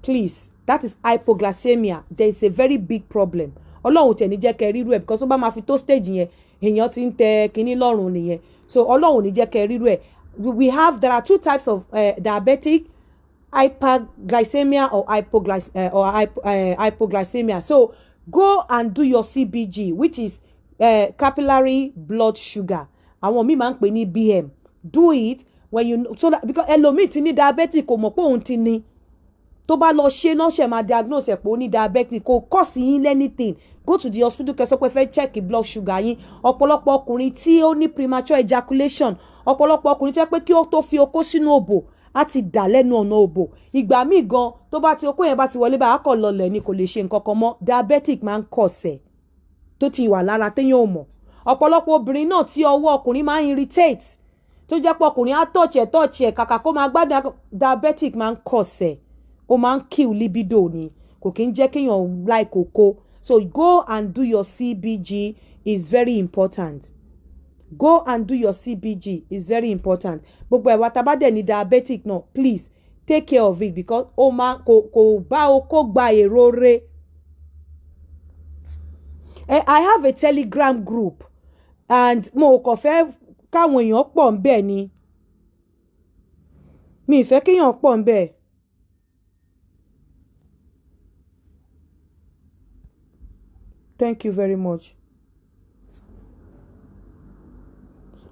Please, that is hypoglycemia. There is a very big problem. Ọlọ́run tẹ̀ ní jẹ́ kẹ́ rírú ẹ̀, because tó bá máa fi tó stage yẹn, èèyàn ti ń tẹ kinní lọ́rùn nìyẹn. So Ọlọ́run ò ní jẹ́ kẹ́ rírú ẹ̀. We have There are two types of diabetic: hyperglycemia or hypoglycemia. So go and do your CBG, which is capillary blood sugar. Àwọn míì máa ń pè ní BM. Do it when you so that, because ẹlòmíì ti ní diabetic, kò mọ̀ pé òun ti ní. Tó bá lọ ṣe náà, ṣe máa diagnose ẹ̀ pé ó ní diabetic. Kò cause yín anything. Go to the hospital, kẹ́ sọ pé fẹ́ check blood sugar yín. Ọ̀pọ̀lọpọ̀ ọkùnrin tí ó ní premature ejaculation, ọ̀pọ̀lọpọ̀ ọkùnrin tó yẹ pé kí ó tó fi okó sínú òbò, á ti dà lẹ́nu ọ̀nà òbò. Ìgbà míì gan, tó bá ti okó yẹn bá ti wọlé báyìí, á kọ̀ lọlẹ̀ ni, kò lè ṣe nǹkan kan mọ́. Diabetic máa ń kọ̀sẹ̀ tó ti wà lára téèyàn ò mọ̀. Ọ̀pọ̀lọpọ̀ obìnrin náà tí ọwọ́ ọkùnrin máa ń irritate, tó jẹ́ pé ọkùnrin á touch ẹ̀, touch ẹ̀, kàkà kó máa gbádùn, diabetic máa ń kọ̀sẹ̀. Ó máa ń kill libido ni, kò kí ń jẹ́ kéèyàn like oko. So go and do your CBG, is very important. Go and do your CBG, is very important. Gbogbo ẹ̀wà tá a bá dẹ̀ ní diabetic náà, please take care of it, because ó máa kò bá o kó gba èrò re. I have a Telegram group and mo kàn fẹ́ káwọn èèyàn pọ̀ ń bẹ̀ ni. Mi ì fẹ́ kéèyàn pọ̀ ń bẹ̀. Thank you very much.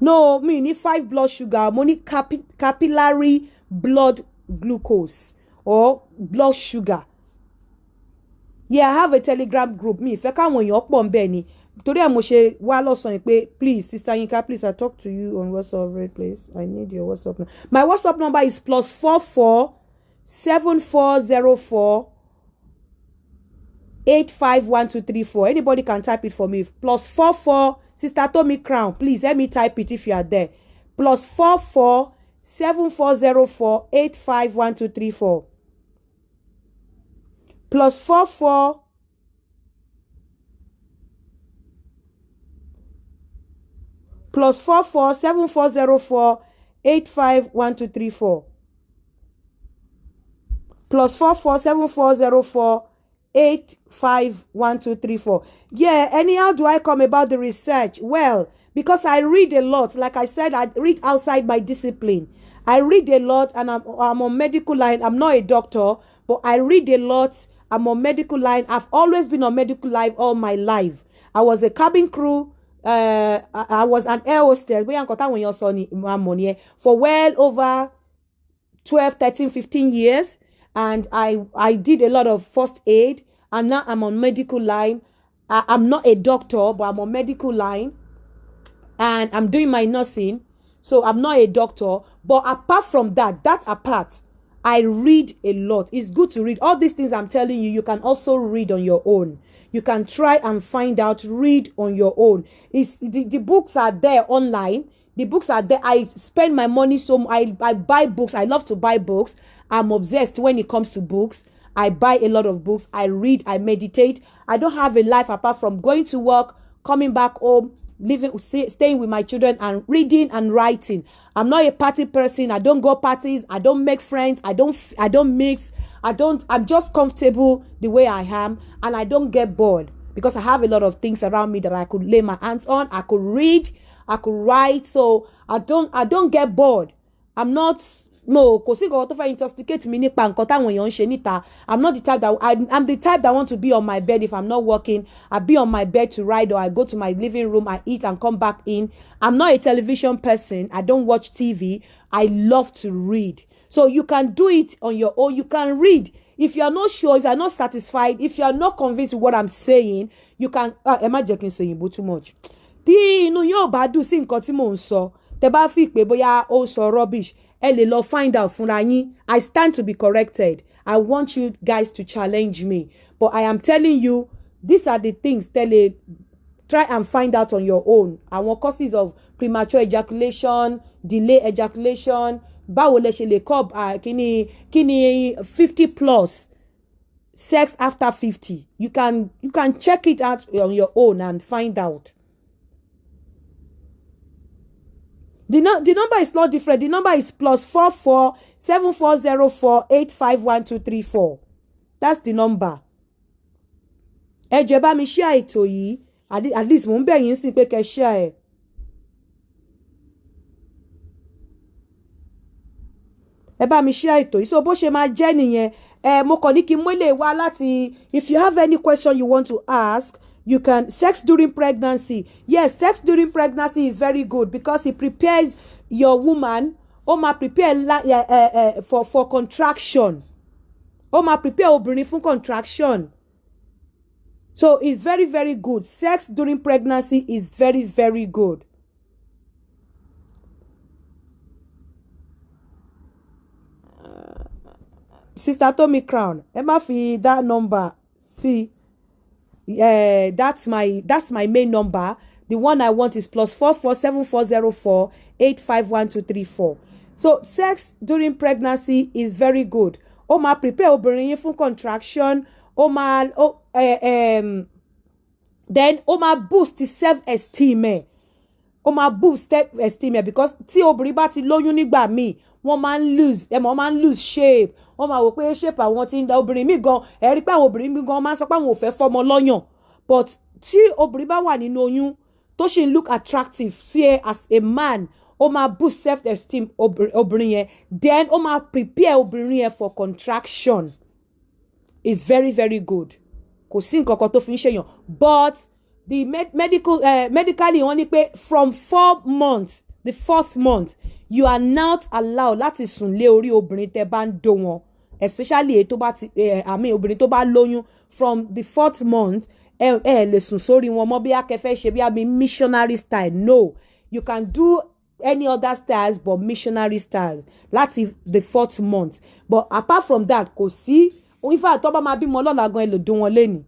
No, mi ní five blood sugar, mo ní capillary blood glucose or blood sugar. Yeah, I have a Telegram group. Mi ì fẹ́ káwọn èèyàn pọ̀ ń bẹ̀ ni, torí ẹ̀ mo ṣe wá lọ́sàn-án pé please, Sister Yinka, please, I talk to you on WhatsApp, right? Please, I need your WhatsApp number. My WhatsApp number is +44 7404 851234. Anybody can type it for me. +44. Sister Tomi Crown, please let me type it if you are there. +44 7404 851234. +44 +44 7404 851234. +44 7404 851234. Yeah, anyhow do I come about the research? Well, because I read a lot. Like I said, I read outside my discipline. I read a lot and I'm on medical line. I'm not a doctor, but I read a lot. I'm on medical line. I've always been on medical line all my life. I was a cabin crew. I was an air hostess. Bóyá nǹkan táwọn èèyàn sọ ni máa mọ̀ nìyẹn. For well over 12, 13, 15 years. And I did a lot of first aid. And now I'm on medical line. I'm not a doctor, but I'm on medical line. And I'm doing my nursing. So I'm not a doctor. But apart from that, that apart, I read a lot. It's good to read. All these things I'm telling you, you can also read on your own. You can try and find out, read on your own. The books are there online. The books are there. I spend my money, so I buy books. I love to buy books. I'm obsessed when it comes to books. I buy a lot of books. I read, I meditate. I don't have a life apart from going to work, coming back home, living, staying with my children and reading and writing. I'm not a party person. I don't go parties. I don't make friends. I don't mix. I don't I'm just comfortable the way I am and I don't get bored Because I have a lot of things around me that I could lay my hands on. I could read, I could write. So I don't get bored. I'm not, no, kò sí nǹkan tó fẹ́ intoxicate mi nípa nǹkan táwọn èèyàn ń ṣe níta. I'm not the type that I, I'm the type that want to be on my bed. If I'm not working, I be on my bed to write, or I go to my living room, I eat and come back in. I'm not a television person. I don't watch TV. I love to read. So you can do it on your own. You can read. If you are not sure, if you are not satisfied, if you are not convinced with what I'm saying, you can, ah, ẹ má jẹ́ kí n sọ òyìnbó too much. Tí inú yóò bá dùn sí nǹkan tí mò ń sọ, tẹ bá fi pé bóyá ó sọ rubbish, ẹ lè lọ find out fúnra yín. I stand to be corrected. I want you guys to challenge me, but I am telling you, these are the things tẹ́ lè try and find out on your own: àwọn causes of premature ejaculation, delay ejaculation, báwo lẹ ṣe lè curb kíni kíni 50 plus, sex after 50. You can check it out on your own and find out. The, no, the number is not different. The number is +44 7404 851234. That's the number. Ẹ jọ̀ọ́, ẹ bá mi share ètò yìí. At least mò ń bẹ̀ yín sí pé kẹ́ share ẹ̀. Ẹ bá mi share ètò yìí. So bó ṣe máa jẹ́ nìyẹn. Ẹ mo kàn ní kí n mú lè wá láti, if you have any question you want to ask, you can. Sex during pregnancy. Yes, sex during pregnancy is very good because it prepares your woman. Ó máa prepare la, for contraction. Ó máa prepare obìnrin fún contraction. So it's very, very good. Sex during pregnancy is very, very good. Sister Tomi Crown, ẹ má fi that number sí. That's my main number. The one I want is +44 7404 851234. So sex during pregnancy is very good. Ó máa prepare obìnrin yín fún contraction. Ó máa ó then ó máa boost self esteem ẹ̀. Ó máa boost self esteem ẹ̀ because tí obìnrin bá ti lóyún nígbà míì, wọ́n máa ń lose, ẹ mọ̀, wọ́n máa ń lose shape. Wọ́n máa wò pé shape àwọn ti ń da. Obìnrin míì gan, ẹ rí pé àwọn obìnrin míì gan máa ń sọ pé àwọn ò fẹ́ fọmọ lọ́yàn. But tí obìnrin bá wà nínú oyún tó ṣì ń look attractive sí ẹ as a man, ó máa boost self esteem obìnrin yẹn. Then ó máa prepare obìnrin yẹn for contraction. Is very, very good. Kò sí nǹkan kan tó fi ń ṣèyàn, but the med medical medically wọ́n ní pé from 4 months, the fourth month, you are not allowed láti sùn lé orí obìnrin tẹ́ bá ń dó wọn, especially èyí tó bá ti àmì obìnrin tó bá lóyún. From the fourth month, ẹ lè sùn sórí wọn mọ́ bí akẹfẹ́ ṣe bí àmì missionary style. No, you can do any other styles but missionary style láti the fourth month. But apart from that, kò sí. In fact, tó bá máa bímọ lọ́la gan, ẹ lè dún wọn lẹ́nìí,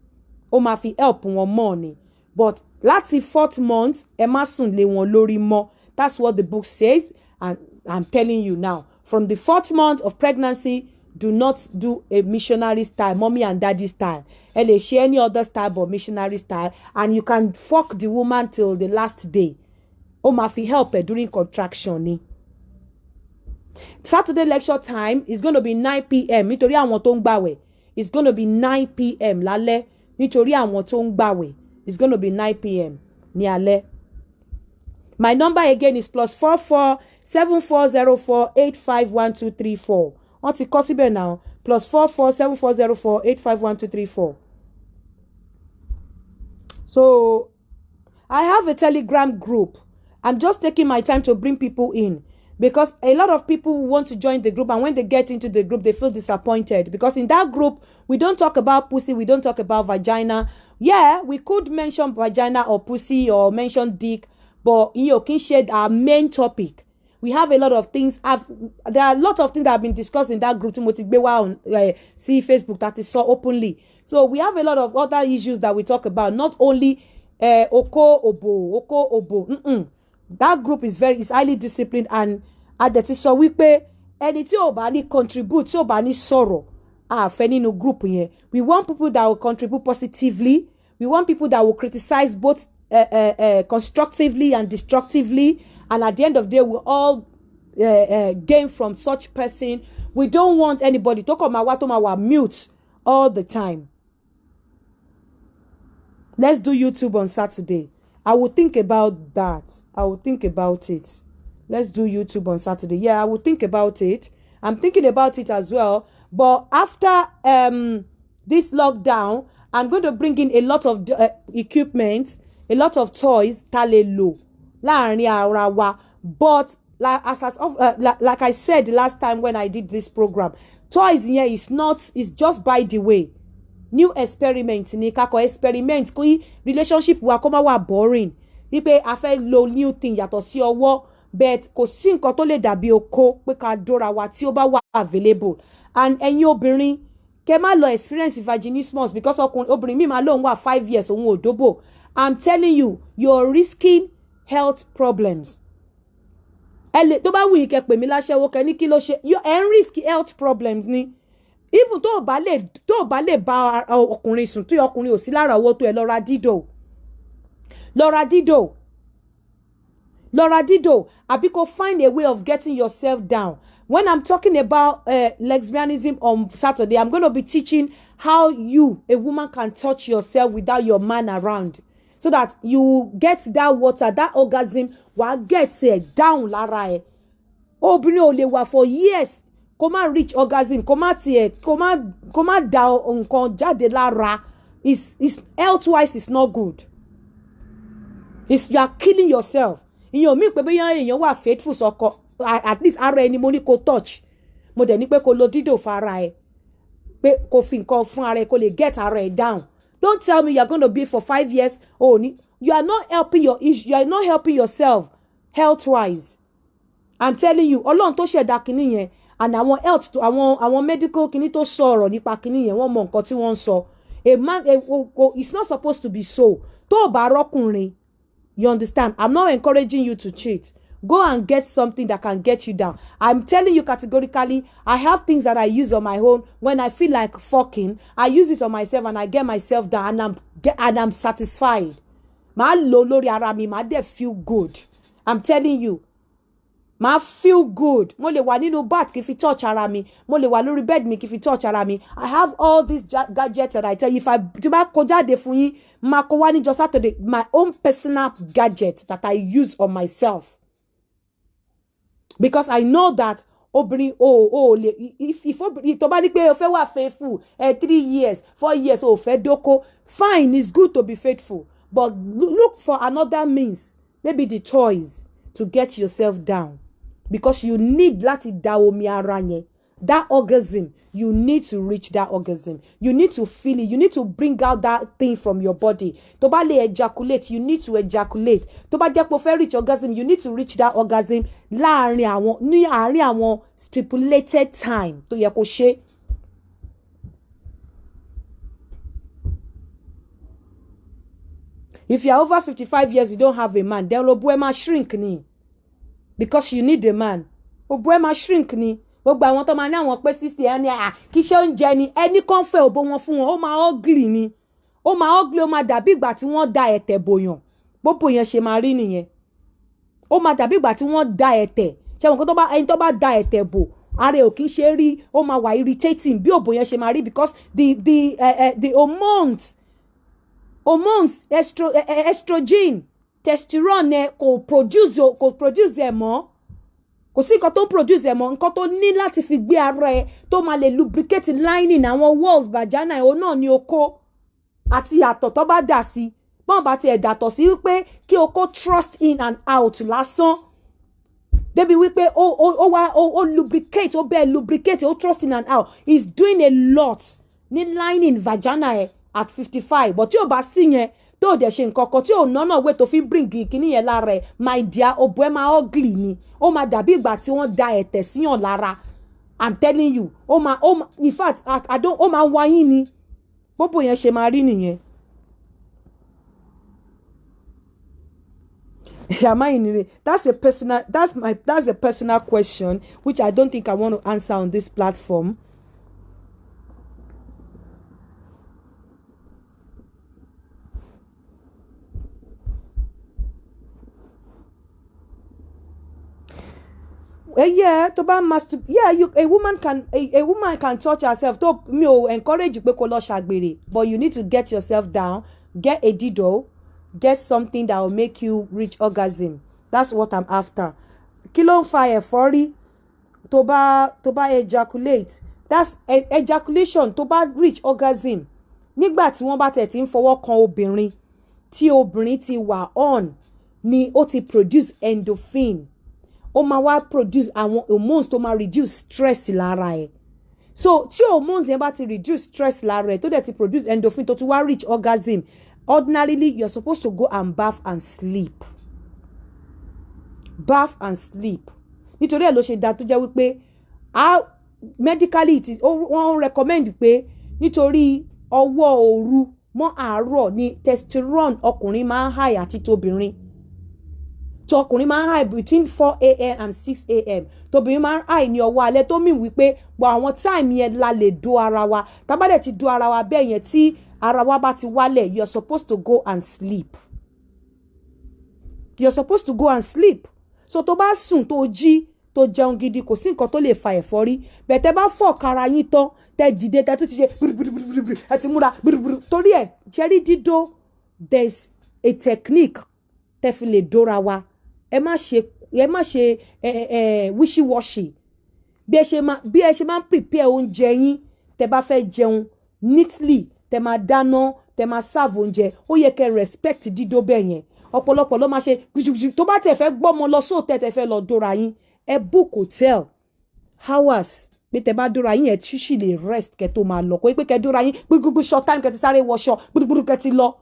ó máa fi help wọn mọ́ ni. But láti fourth month, ẹ má sùn lé wọn lórí mọ́. That's what the book says, and I'm telling you now, from the fourth month of pregnancy, do not do a missionary style, mommy and daddy style. Ẹ lè ṣe any other style but missionary style, and you can fuck the woman till the last day. Ó máa fi help ẹ during contraction ni. Saturday lecture time is gonna be 9 p.m. nítorí àwọn tó ń gbàwẹ̀. It's gonna be 9 p.m. lálẹ́ nítorí àwọn tó ń gbàwẹ̀. It's gonna be 9 p.m. ní alẹ́. My number again is +44 7404 851234. Wọ́n ti kọ síbẹ̀ náà, +44 7404 851234. So I have a Telegram group. I'm just taking my time to bring people in because a lot of people want to join the group, and when they get into the group, they feel disappointed because in that group, we don't talk about pussy, we don't talk about vagina. Yeah, we could mention vagina or pussy or mention dick, but ìyẹn ò kí ń ṣe our main topic. We have a lot of things. There are a lot of things that have been discussed in that group tí mo ti gbé wá on sí Facebook that is so openly. So we have a lot of other issues that we talk about, not only oko obo, oko obo. That group is highly disciplined, and a dẹ̀ ti sọ wípé ẹni tí ò bá ní contribute, tí ò bá ní sọ̀rọ̀, a fẹ́ nínú group yẹn. We want people that will contribute positively. We want people that will criticize both constructively and destructively, and at the end of the day, we all gain from such person. We don't want anybody tó kàn máa wá tó máa wà mute all the time. Let's do YouTube on Saturday. I will think about that. I will think about it. Let's do YouTube on Saturday. Yeah, I will think about it. I'm thinking about it as well. But after this lockdown, I'm going to bring in a lot of equipment, a lot of toys tá lè lò láàrin ara wa. But like as of, like I said last time when I did this program, toys yẹn is not, is just by the way. New experiment ni, ká kọ experiment kí relationship wa kó má wà boring, wípé a fẹ́ lo new thing yàtọ̀ sí ọwọ́. But kò sí nǹkan tó lè dàbí oko pé ká dóra wa tí ó bá wà available. And ẹ̀yin obìnrin, kẹ má lọ experience vaginismus, because ọkùnrin, obìnrin mi máa lóun wà 5 years, òun ò dóbò. I'm telling you, you're risking health problems. Ẹ lè, tó bá wù yín, kẹ́ pè mí láṣẹ́wó, kẹ́ ní kí ló ṣe. Ẹ ń risk health problems ni. Even tó o bá lè bá ọkùnrin sùn, tí ọkùnrin ò sí lára owó tó ẹ, lọ ra dildo, lọ ra dildo, lọ ra dildo, àbí kó find a way of getting yourself down. When I'm talking about lesbianism on Saturday, I'm gonna be teaching how you, a woman, can touch yourself without your man around, so that you get that water, that orgasm, wàá get ẹ down lára ẹ. Obìnrin ò lè wà for years kó má reach orgasm, kó má tiẹ̀ kó má da nǹkan jáde lára. Is health wise is not good. Is you are killing yourself. Ìyẹn ò mí pé bóyá èèyàn wà faithful sọkọ. At least ara ẹni mo ní kó touch, mo dẹ̀ ní pé kó lo dildo fún ara ẹ, pé kó fi nǹkan fún ara ẹ, kó lè get ara ẹ down. Don't tell me you are gonna be for 5 years, oh ní you are not helping your issue, you are not helping yourself health wise. I'm telling you, Ọlọ́run tó ṣẹ̀dá kinní yẹn and àwọn health to àwọn medical kinní tó sọ̀rọ̀ nípa kinní yẹn, wọ́n mọ nǹkan tí wọ́n ń sọ. A man, a, o, o, it's not supposed to be so. Tó o bá rọ́kùnrin, you understand, I'm not encouraging you to cheat. Go and get something that can get you down. I'm telling you categorically, I have things that I use on my own. When I feel like fucking, I use it on myself and I get myself down and I'm satisfied. Màá lò lórí ara mi, màá dẹ̀ feel good. I'm telling you, màá feel good. Mo lè wà nínú bath kí n fi touch ara mi, mo lè wà lórí bed mi kí n fi touch ara mi. I have all these gadgets that I tell you, if I tí bá kó jáde fún yín, máa kó wá níjọ́ Saturday, my own personal gadget that I use on myself, because I know that obìnrin o lè if obìnrin tó bá ní pé o fẹ́ wà faithful 3 years, 4 years, o fẹ́ dóko, fine, it's good to be faithful, but look for another means, maybe the toys, to get yourself down, because you need láti da omi ara yẹn. That orgasm, you need to reach that orgasm, you need to feel it, you need to bring out that thing from your body. Tó bá lè ejaculate, you need to ejaculate. Tó bá jẹ́ pé o fẹ́ reach orgasm, you need to reach that orgasm láàrin àwọn ní àárín àwọn stipulated time tó yẹ kó ṣe. If you are over 55 years, you don't have a man, then òbò ẹ máa shrink ni, because you need a man. Òbò ẹ máa shrink ni. Gbogbo àwọn tó máa ní àwọn pé 60, ẹni à kí ṣe oúnjẹ ni, ẹnì kan fẹ́ òbò wọn fún wọn, ó máa ugly ni, ó máa ugly, ó máa dàbí ìgbà tí wọ́n da ẹ̀tẹ̀ bòyàn. Bóbò yẹn ṣe máa rí nìyẹn. Ó máa dàbí ìgbà tí wọ́n da ẹ̀tẹ̀ ṣé wọn kó tó bá ẹni tó bá da ẹ̀tẹ̀ bò, ara ẹ̀ ò kí ń ṣe rí, ó máa wà irritating bí òbò yẹn ṣe máa rí, because the hormones estrogen, testosterone ẹ kò produce ẹ mọ́. Kò sí nǹkan tó ń produce ẹ mọ́. Nǹkan tó ní láti fi gbé ara ẹ tó máa lè lubricate lining àwọn walls vagina ẹ, òun náà ní okó àti àtọ̀ tó bá dà sí. Bọ́n bá tiẹ̀ dàtọ̀ sí, wípé kí okó thrust in and out lásán, débi wípé ó wá ó lubricate, ó bẹ́ẹ̀ lubricate, ó thrust in and out, is doing a lot ní lining vagina ẹ at 55. But tí ò bá sí yẹn, tó dẹ̀ ṣe nǹkan kan tí ò nọ́nà wé tó fi bring kíní yẹn lára ẹ, my dear, òbò ẹ máa ugly ni. Ó máa dàbí ìgbà tí wọ́n da ẹ̀tẹ̀ síyàn lára. I'm telling you, ó máa in fact, I don't, ó máa wáyín ni. Bóbò yẹn ṣe máa rí nìyẹn. Am I in it? That's a personal question which I don't think I want to answer on this platform. Yeah, tó bá masturb, yeah, you a woman can a, a woman can touch herself. Tó mi ò encourage pé kó lọ ṣàgbèrè, but you need to get yourself down. Get a dildo, get something that will make you reach orgasm. That's what I'm after. Kí ló ń fa ẹ̀fọ́rí? Tó bá ejaculate, that's ejaculation. Tó bá reach orgasm, nígbà tí wọ́n bá tẹ̀ tí ń fọwọ́ kan obìnrin, tí obìnrin ti wà on ni, ó ti produce endorphin, ó máa wá produce àwọn hormones tó máa reduce stress lára ẹ̀. So tí hormones yẹn bá ti reduce stress lára ẹ̀, tó dẹ̀ ti produce endorphin, tó ti wá reach orgasm, ordinarily you're supposed to go and bath and sleep, bath and sleep. Nítorí ẹ̀ ló ṣe dáa tó jẹ́ wípé medically it is, wọ́n recommend pé nítorí ọwọ́ òru mọ́ àárọ̀ ni testosterone ọkùnrin máa ń high àti tóbìnrin. Tọkùnrin máa ń high between 4 a.m. and 6 a.m., tóbìnrin máa ń high ní ọwọ́ alẹ́, tó mean wípé gbọ́ àwọn time yẹn la lè do ara wa. Tá bá dẹ̀ ti do ara wa bẹ́ẹ̀ yẹn, tí ara wa bá ti wálẹ̀, you are supposed to go and sleep, you are supposed to go and sleep. So tó bá sùn, tó jí, tó jẹun gidi, kò sí nǹkan tó lè fa ẹ̀fọ́rí. Bẹ̀tẹ̀ bá fọ̀ kára yín tán, tẹ dìde, tẹ tún ti ṣe gbúrúgbúrúgbúrú, ẹ ti múra gbúrúgbúrú. Torí ẹ ṣẹ́rí dídó, there is a technique tẹ fi lè dóra wa. Ẹ má ṣe ẹ ẹ wishy-washy. Bí ẹ ṣe máa ń prepare oúnjẹ yín, tẹ bá fẹ́ jẹun neatly, tẹ máa dáná, tẹ máa serve oúnjẹ, ó yẹ kẹ́ respect dídó bẹ́ẹ̀ yẹn. Ọ̀pọ̀lọpọ̀ ló máa ṣe gbùjùgbùjù. Tó bá tẹ̀ fẹ́ gbọ́mọ lọ sóòtẹ́, tẹ fẹ́ lọ dóra yín, ẹ book hotel hours pé tẹ bá dóra yín, ẹ ṣíṣì lè rest kẹ́ tó máa lọ. Kó pé kẹ́ dóra yín gbúgbúgbú, short time, kẹ́ ti sáré wọṣọ gbúgbúrú, kẹ́ ti lọ.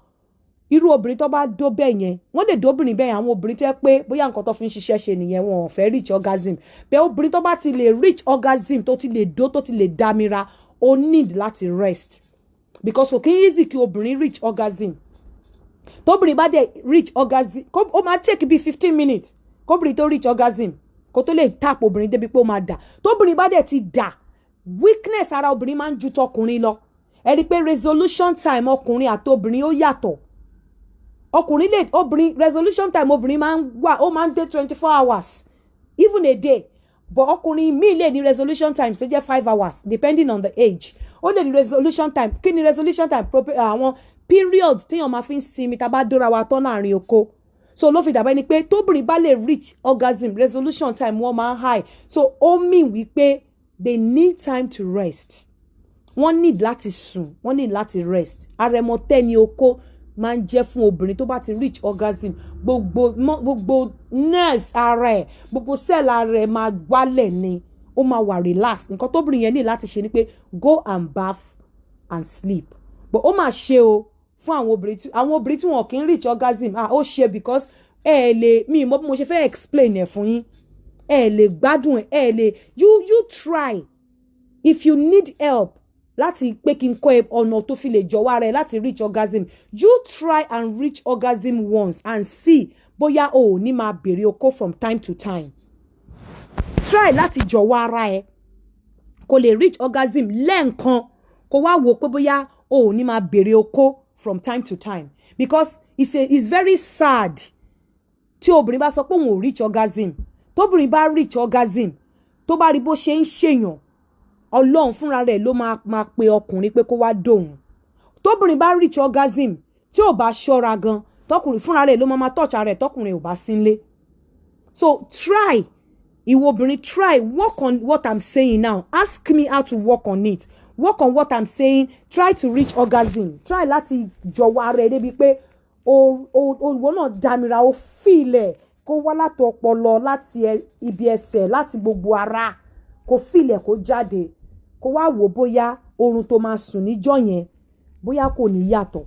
Irú obìnrin tó bá dó bẹ́ẹ̀ yẹn, wọ́n lè dóbìnrin bẹ́ẹ̀ yẹn. Àwọn obìnrin tó yẹ pé bóyá nǹkan tó fi ń ṣiṣẹ́ ṣe nìyẹn, wọn ò fẹ́ reach orgasm bẹ́ẹ̀. Obìnrin tó bá ti lè reach orgasm, tó ti lè dó, tó ti lè dámira, ó need láti rest, because kò kí ń easy kí obìnrin reach orgasm. Tóbìnrin bá dẹ̀ reach orgasm, ó máa take bí 15 minutes kóbìnrin tó reach orgasm, kó tó lè tap obìnrin débi pé ó máa dà. Tóbìnrin bá dẹ̀ ti dà, weakness ara obìnrin máa ń ju tọkùnrin lọ. Ẹ rí i pé resolution time ọkùnrin àti obìnrin ó yàtọ̀. Ọkùnrin lè, obìnrin, resolution time obìnrin máa ń wà, ó máa ń dé 24 hours, even a day, but ọkùnrin míì lè ní resolution time tó jẹ́ 5 hours, depending on the age. Ó lè ní resolution time. Kí ni resolution time? Àwọn period téèyàn máa fi ń sinmi tá a bá dóra wa tán láàrin oko. So ló fi dàbẹ́ ni pé tóbìnrin bá lè reach orgasm, resolution time wọ́n máa ń high. So ó mean wípé they need time to rest. Wọ́n need láti sùn, wọ́n need láti rest. Àrẹ̀mọtẹ́ ni oko máa ń jẹ́ fún obìnrin tó bá ti reach orgasm. Gbogbo nerves ara ẹ̀, gbogbo cell ara ẹ̀ máa wálẹ̀ ni, ó máa wà relax. Nǹkan tóbìnrin yẹn ní láti ṣe ni pé go and bath and sleep. But ó máa ṣe o fún àwọn obìnrin tí wọn kì í reach orgasm. Ah, ó ṣe, because ẹ lè mi mọ bí mo ṣe fẹ́ explain ẹ̀ fún yín. Ẹ lè gbádùn ẹ lè. You try. If you need help láti pé kí n kọ́ ẹ ọ̀nà tó fi lè jọ̀wọ́ ara ẹ láti reach orgasm, you try and reach orgasm once and see bóyá o ò ní máa béèrè okó from time to time. Try láti jọ̀wọ́ ara ẹ kó lè reach orgasm lẹ́ẹ̀kan, kó wá wò pé bóyá o ò ní máa béèrè okó from time to time, because it's very sad tí obìnrin bá sọ pé òun ò reach orgasm. Tóbìnrin bá reach orgasm, tó bá rí bó ṣe ń ṣèyàn, Ọlọ́run fúnra rẹ̀ ló máa pe ọkùnrin pé kó wá dòun. Tóbìnrin bá reach orgasm, tí ò bá ṣọ́ra gan, tọkùnrin fúnra rẹ̀ ló máa touch ara ẹ̀ tọkùnrin ò bá sínlé. So try, ìwọ obìnrin, try, work on what I'm saying now. Ask me how to work on it. Work on what I'm saying. Try to reach orgasm. Try láti jọ̀wọ́ ara ẹ débi pé o ìwọ náà damira, o feel ẹ̀ kó wá láti ọpọlọ, láti ibi ẹsẹ̀, láti gbogbo ara, kó feel ẹ̀ kó jáde, kó wá wò bóyá oorun tó máa sùn níjọ́ yẹn, bóyá kò ní yàtọ̀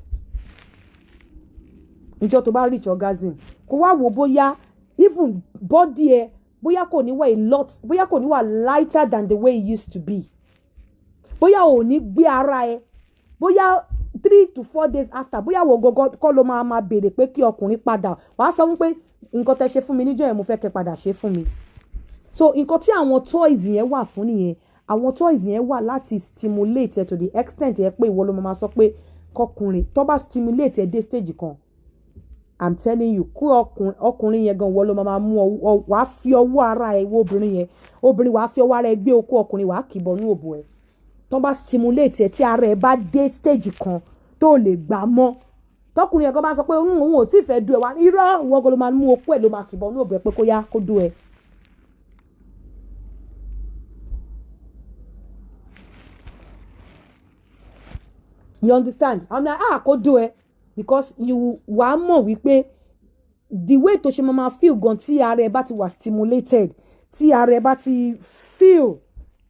níjọ́ tó bá reach orgasm. Kó wá wò bóyá even body ẹ, bóyá kò ní wà a lot, bóyá kò ní wà lighter than the way it used to be, bóyá ò ní gbé ara ẹ, bóyá 3 to 4 days after, bóyá wò gọgọ kọ́ ló máa béèrè pé kí ọkùnrin padà wàá sọ wípé nǹkan tẹ́ ṣe fún mi níjọ́ yẹn, mo fẹ́ kẹ́ padà ṣe fún mi. So nǹkan tí àwọn toys yẹn wà fún nìyẹn. Àwọn toys yẹn wà láti stimulate ẹ to the extent yẹn pé ìwọ ló máa sọ pé kọkùnrin tó bá stimulate ẹ dé stage kan, I'm telling you, kú ọkùnrin yẹn gan, ìwọ ló máa mú ọ, wàá fi ọwọ́ ara ẹ wo obìnrin yẹn, obìnrin, wàá fi ọwọ́ ara ẹ gbé okó ọkùnrin, wàá kì í bọnú òbò ẹ. Tó bá stimulate ẹ, tí ara ẹ bá dé stage kan tó lè gbà mọ́, Tọkùnrin yẹn gan bá sọ pé òun ò tí ì fẹ́ dú ẹ wá, irọ́, ìwọ gan ló máa mú okó ẹ̀, ló máa kìbọn ní òbí ẹ pé kó yá kó dú ẹ. You understand? I'm like, ah, kó dú ẹ, because you wàá mọ̀ wípé the way tó ṣe máa feel gan tí ara ẹ bá ti wà stimulated, tí ara ẹ bá ti feel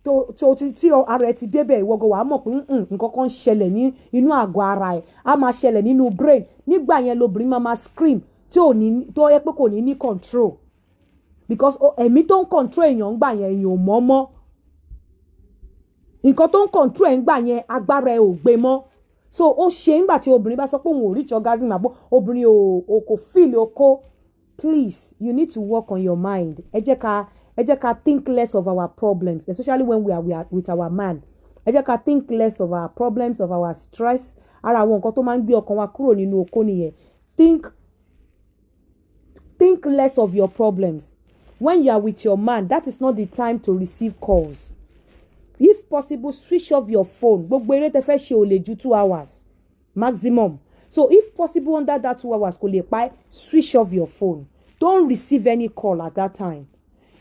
tó ti tí ara ẹ ti débẹ̀, ìwọ gan wàá mọ̀ pé nǹkan kan ń ṣẹlẹ̀ ní inú àgọ́ ara ẹ, á máa ṣẹlẹ̀ nínú brain. Nígbà yẹn lobìnrin máa scream tí ò ní tó yẹ pé kò ní ní control, because ẹ̀mí tó ń control èèyàn ńgbà yẹn, èèyàn ò mọ̀ mọ́. Nǹkan tó ń control ẹ̀ ńgbà yẹn, agbára ẹ̀ ò gbé mọ́. So ó ṣe ńgbà tí obìnrin bá sọ pé òun ò reach orgasm, àbó obìnrin ò kò feel okó, please, you need to work on your mind. Ẹ jẹ́ ká think less of our problems, especially when we are with our man. Ẹ jẹ́ ká think less of our problems, of our stress. Ara àwọn nǹkan tó máa ń gbé ọkàn wa kúrò nínú okó nìyẹn. Think less of your problems when you are with your man. That is not the time to receive calls. If possible, switch off your phone. Gbogbo eré tẹ́ fẹ́ ṣe ò lè ju 2 hours maximum. So if possible, under that 2 hours, kò lè pa ẹ́, switch off your phone. Don't receive any call at that time.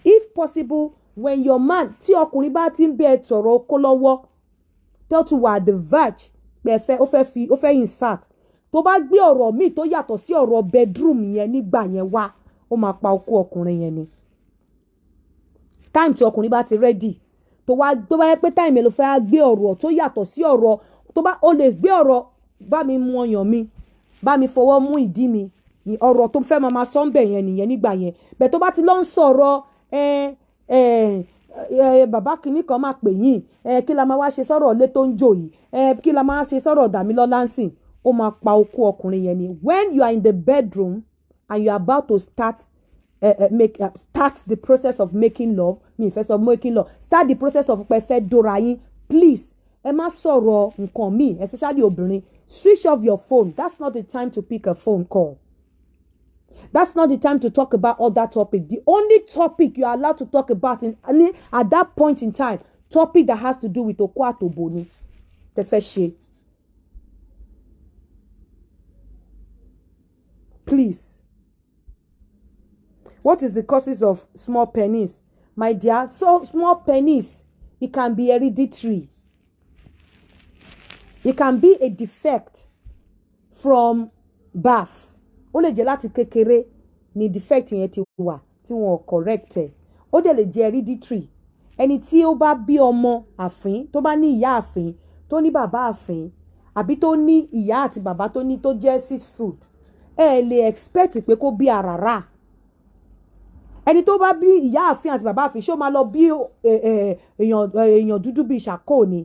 If possible, when your man, tí ọkùnrin bá ti ń bẹ ẹ sọ̀rọ̀ okó lọ́wọ́, tó ti wà at the verge pé ẹ fẹ́ ó fẹ́ fi ó fẹ́ insert, tó bá gbé ọ̀rọ̀ míì tó yàtọ̀ sí ọ̀rọ̀ bedroom yẹn nígbà yẹn wá, ó máa pa okó ọkùnrin yẹn ni. Time tí ọkùnrin bá ti ready, tó wá tó bá yẹ pé time yẹn ló fẹ́ gbé ọ̀rọ̀ tó yàtọ̀ sí ọ̀rọ̀ tó bá, ó lè gbé ọ̀rọ̀ bá mi mú ọyàn mi, bá mi fọwọ́ mú ìdí mi ní ọ̀rọ̀ tó fẹ́ máa sọ ń bẹ̀ yẹn nìyẹn nígbà yẹn. Bẹ̀ tó bá ti lọ ń sọ̀rọ̀ ẹ ẹ ẹ bàbá kìíní kan máa pè yín ẹ, kí la máa wá ṣe sọ̀rọ̀ ilé tó ń jò yìí ẹ, kí la máa ṣe sọ̀rọ̀ Dàmílọ́lá ń sìn, ó máa pa okó ọkùnrin yẹn ni. When you are in the bedroom and you are about to start make start the process of making love, mi ì fẹ́ sọ making love, start the process of pé fẹ́ dóra yín, please, ẹ má sọ̀rọ̀ nǹkan míì, especially obìnrin. Switch off your phone. That's not the time to pick a phone call. That's not the time to talk about other topic. The only topic you are allowed to talk about in at that point in time, topic that has to do with okó àtòbò ni tẹ́ fẹ́ ṣe. Please, what is the causes of small penis? My dear, so small penis, it can be hereditary, it can be a defect from birth. Ó lè jẹ́ láti kékeré ni defect yẹn ti wà tí wọn ò correct ẹ̀. Ó dẹ̀ lè jẹ́ hereditary. Ẹni tí ó bá bí ọmọ àfín, tó bá ní ìyá àfín, tó ní bàbá àfín, àbí tó ní ìyá àti bàbá tó ní tó jẹ́ 6 foot, ẹ lè expect pé kó bí àràrà. Ẹni tó bá bí ìyá àfin àti bàbá àfin, ṣé ó máa lọ bí èèyàn dúdú bíi ṣàkó ni?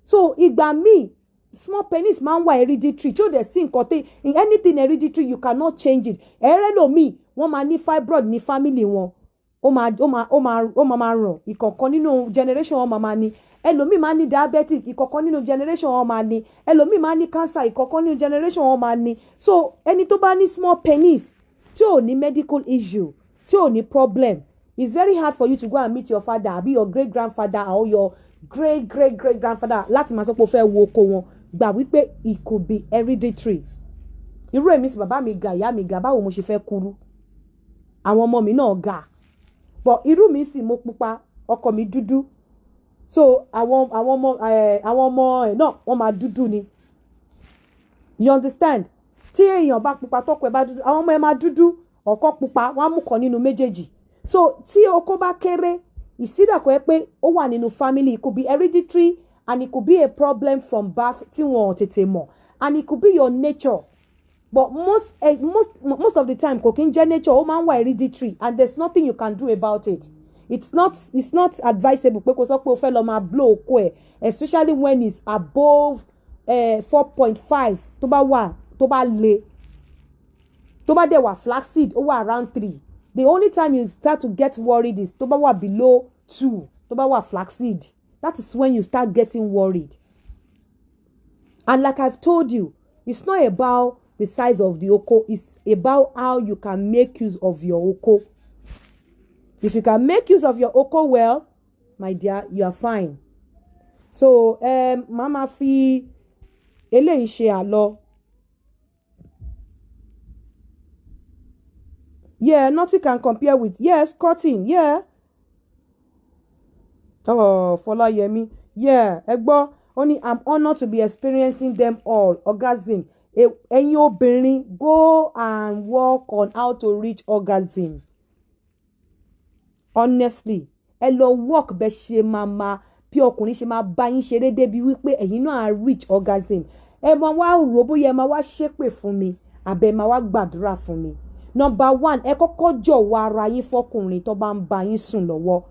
So ìgbà míì, small penis máa ń wà hereditary, tí ó dẹ̀ sí nǹkan tẹ́, anything hereditary, you cannot change it. Ẹ̀rẹ́ lòmíì, wọ́n máa ní fibroid ní family wọn, ó máa ràn ìkọ̀ọ̀kan nínú generation wọn máa ní. Ẹlòmíì máa ní diabetic, ìkọ̀ọ̀kan nínú generation wọn máa ní. Ẹlòmíì máa ní cancer, ìkọ̀ọ̀kan nínú generation wọn máa ní. So ẹni tó bá ní small penis tí ò ní medical issue, tí ò ní problem, it's very hard for you to go and meet your father àbí your great grandfather or your great great great grandfather láti máa sọ pé o fẹ́ wo oko wọn. Gbà wípé it could be hereditary. Irú èmi sì, bàbá mi ga, ìyá mi ga, báwo mo ṣe fẹ́ kúrú? Àwọn ọmọ mi náà ga, but irú mi sì, mo pupa, ọkọ mi dúdú, so àwọn ọmọ ẹ náà, wọ́n máa dúdú ni. You understand? Tí èèyàn bá pupa, tọkọ ẹ bá dúdú, àwọn ọmọ ẹ máa dúdú. Ọ̀kan pupa, wọ́n á mú kan nínú méjèèjì. So tí okó bá kéré, ìsídàkọ ẹ pé ó wà nínú family. It could be hereditary and it could be a problem from birth tí wọn ò tètè mọ̀, and it could be your nature. But most of the time, kò kí ń jẹ́ nature, ó máa ń wà hereditary and there's nothing you can do about it. It's not advisable pé kó sọ pé o fẹ́ lọ máa blow okó ẹ̀, especially when it's above 4.5. Tó bá wà, tó bá le, tó bá dẹ̀ wà flaccid, ó wà around 3. The only time you start to get worried is tó bá wà below 2, tó bá wà flaccid. That is when you start getting worried. And like I've told you, it's not about the size of the oko, it's about how you can make use of your oko. If you can make use of your oko well, my dear, you are fine. So màá ma fi eléyìí ṣe àlọ. Yeah, nothing can compare with, yes, cutting, yeah. Oh, Fọláyẹmí, yeah, ẹ gbọ́, ó ní, "I'm honoured to be experiencing them all." Orgasm. Ẹ̀yin obìnrin, go and work on how to reach orgasm. Honestly, ẹ lọ work bẹ́ ṣe máa máa bí ọkùnrin ṣe máa bá yín ṣeré débi wípé ẹ̀yin náà á reach orgasm. Ẹ máa wá rò bóyá ẹ máa wá ṣépè fún mi àbẹ̀ máa wá gbàdúrà fún mi. Number one, ẹ kọ́kọ́ jọ̀wọ́ ara yín fọkùnrin tó bá ń bá yín sùn lọ́wọ́.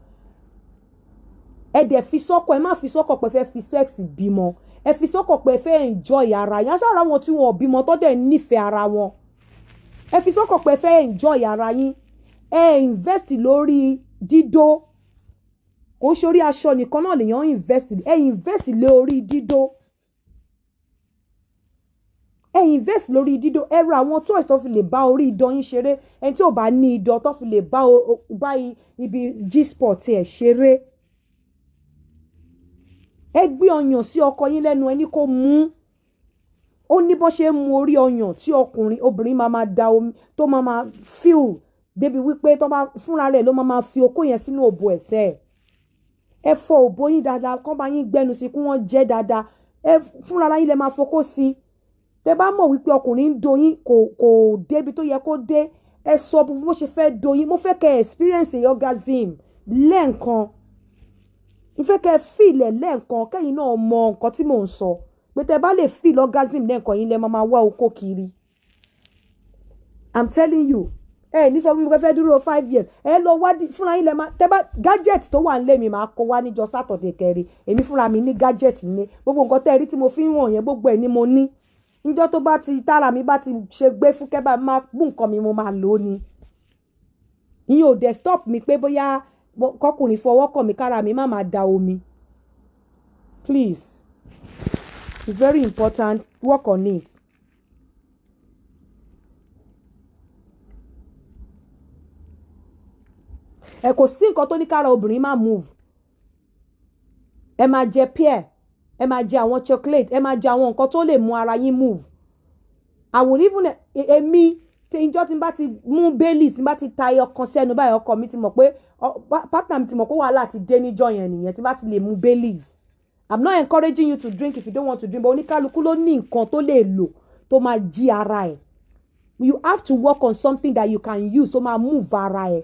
Ẹ dẹ̀ fi sọ́kọ̀, ẹ má fi sọ́kọ̀ pé fẹ́ fi sex bímọ. Ẹ fi sọ́kọ̀ pé ẹ fẹ́ enjoy ara yín. Aṣáára wọn tí wọn ò bímọ tó dẹ̀ nífẹ̀ẹ́ ara wọn. Ẹ fi sọ́kọ̀ pé ẹ fẹ́ enjoy ara yín. Ẹ invest lórí dídó. Kò sórí aṣọ nìkan náà lèèyàn invest. Ẹ invest lórí dídó, ẹ invest lórí dídó. Ẹ ra àwọn toys tó fi lè bá orí idán yín ṣeré. Ẹni tí ò bá ní idán tó fi lè bá ibi G-spot ẹ̀ ṣeré, ẹ gbé ọyàn sí ọkọ yín lẹ́nu, ẹni kó mú. Ó ní bó ṣe ń mu orí ọyàn tí ọkùnrin obìnrin máa máa da omi tó máa máa feel débi wípé tó bá fúnra rẹ̀ ló máa máa fi okó yẹn sínú òbò ẹ̀sẹ̀. Ẹ fọ òbò yín dáadáa, kán bá yín gbẹnu sí, kí wọ́n jẹ́ dáadáa. Ẹ fúnra yín lẹ máa fokó sí. Tẹ bá mọ̀ wípé ọkùnrin ń do yín, kò débi tó yẹ kó dé, ẹ sọ bó ṣe fẹ́ do yín. Mo fẹ́ kẹ́ experience orgasm lẹ́ẹ̀kan. Mo fẹ́ kẹ́ feel ẹ̀ lẹ́ẹ̀kan, kẹ́yìn náà mọ nǹkan tí mò ń sọ, pé tẹ bá lè feel orgasm lẹ́ẹ̀kan yín lẹ́ máa máa wá okó kiri. I'm telling you. Ẹ ní sọ fún mi pé fẹ́ dúró 5 years. Ẹ lọ wá fúnra yín lẹ máa tẹ bá gadget tó wà nílé mi, máa kó wá níjọ́ Saturday kẹrin. Èmi fúnra mi ní gadget ní. Gbogbo nǹkan tẹ́ ẹ rí tí mo fi ń wọ̀n yẹn, gbogbo ẹ̀ ni mo ní. Níjọ́ tó bá ti tára mi bá ti ṣe gbé fúkẹ́ bá máa mú nǹkan mi, mo máa lò ó ni. Ìyẹn ò dẹ̀ stop mi pé bóyá kọkùnrin fọwọ́ kàn mí, kára mi má máa da omi. Please, it's very important, work on it. Ẹ kò sí nǹkan tó ní kára obìnrin má move. Ẹ máa jẹ pear, ẹ máa jẹ àwọn chocolate, ẹ máa jẹ àwọn nǹkan tó lè mú ara yín move. I would even, èmi, ìjọ tí n bá ti mú Baileys, tí n bá ti ta ẹyọ kan sẹ́nu báyìí, ọkọ mi ti mọ̀ pé, partner mi ti mọ̀ pé wàhálà ti dé níjọ́ yẹn nìyẹn, tí n bá ti lè mú Baileys. I'm not encouraging you to drink if you don't want to drink, but oníkálukú ló ní nǹkan tó lè lò tó máa jí ara ẹ̀. You have to work on something that you can use tó máa move ara ẹ̀.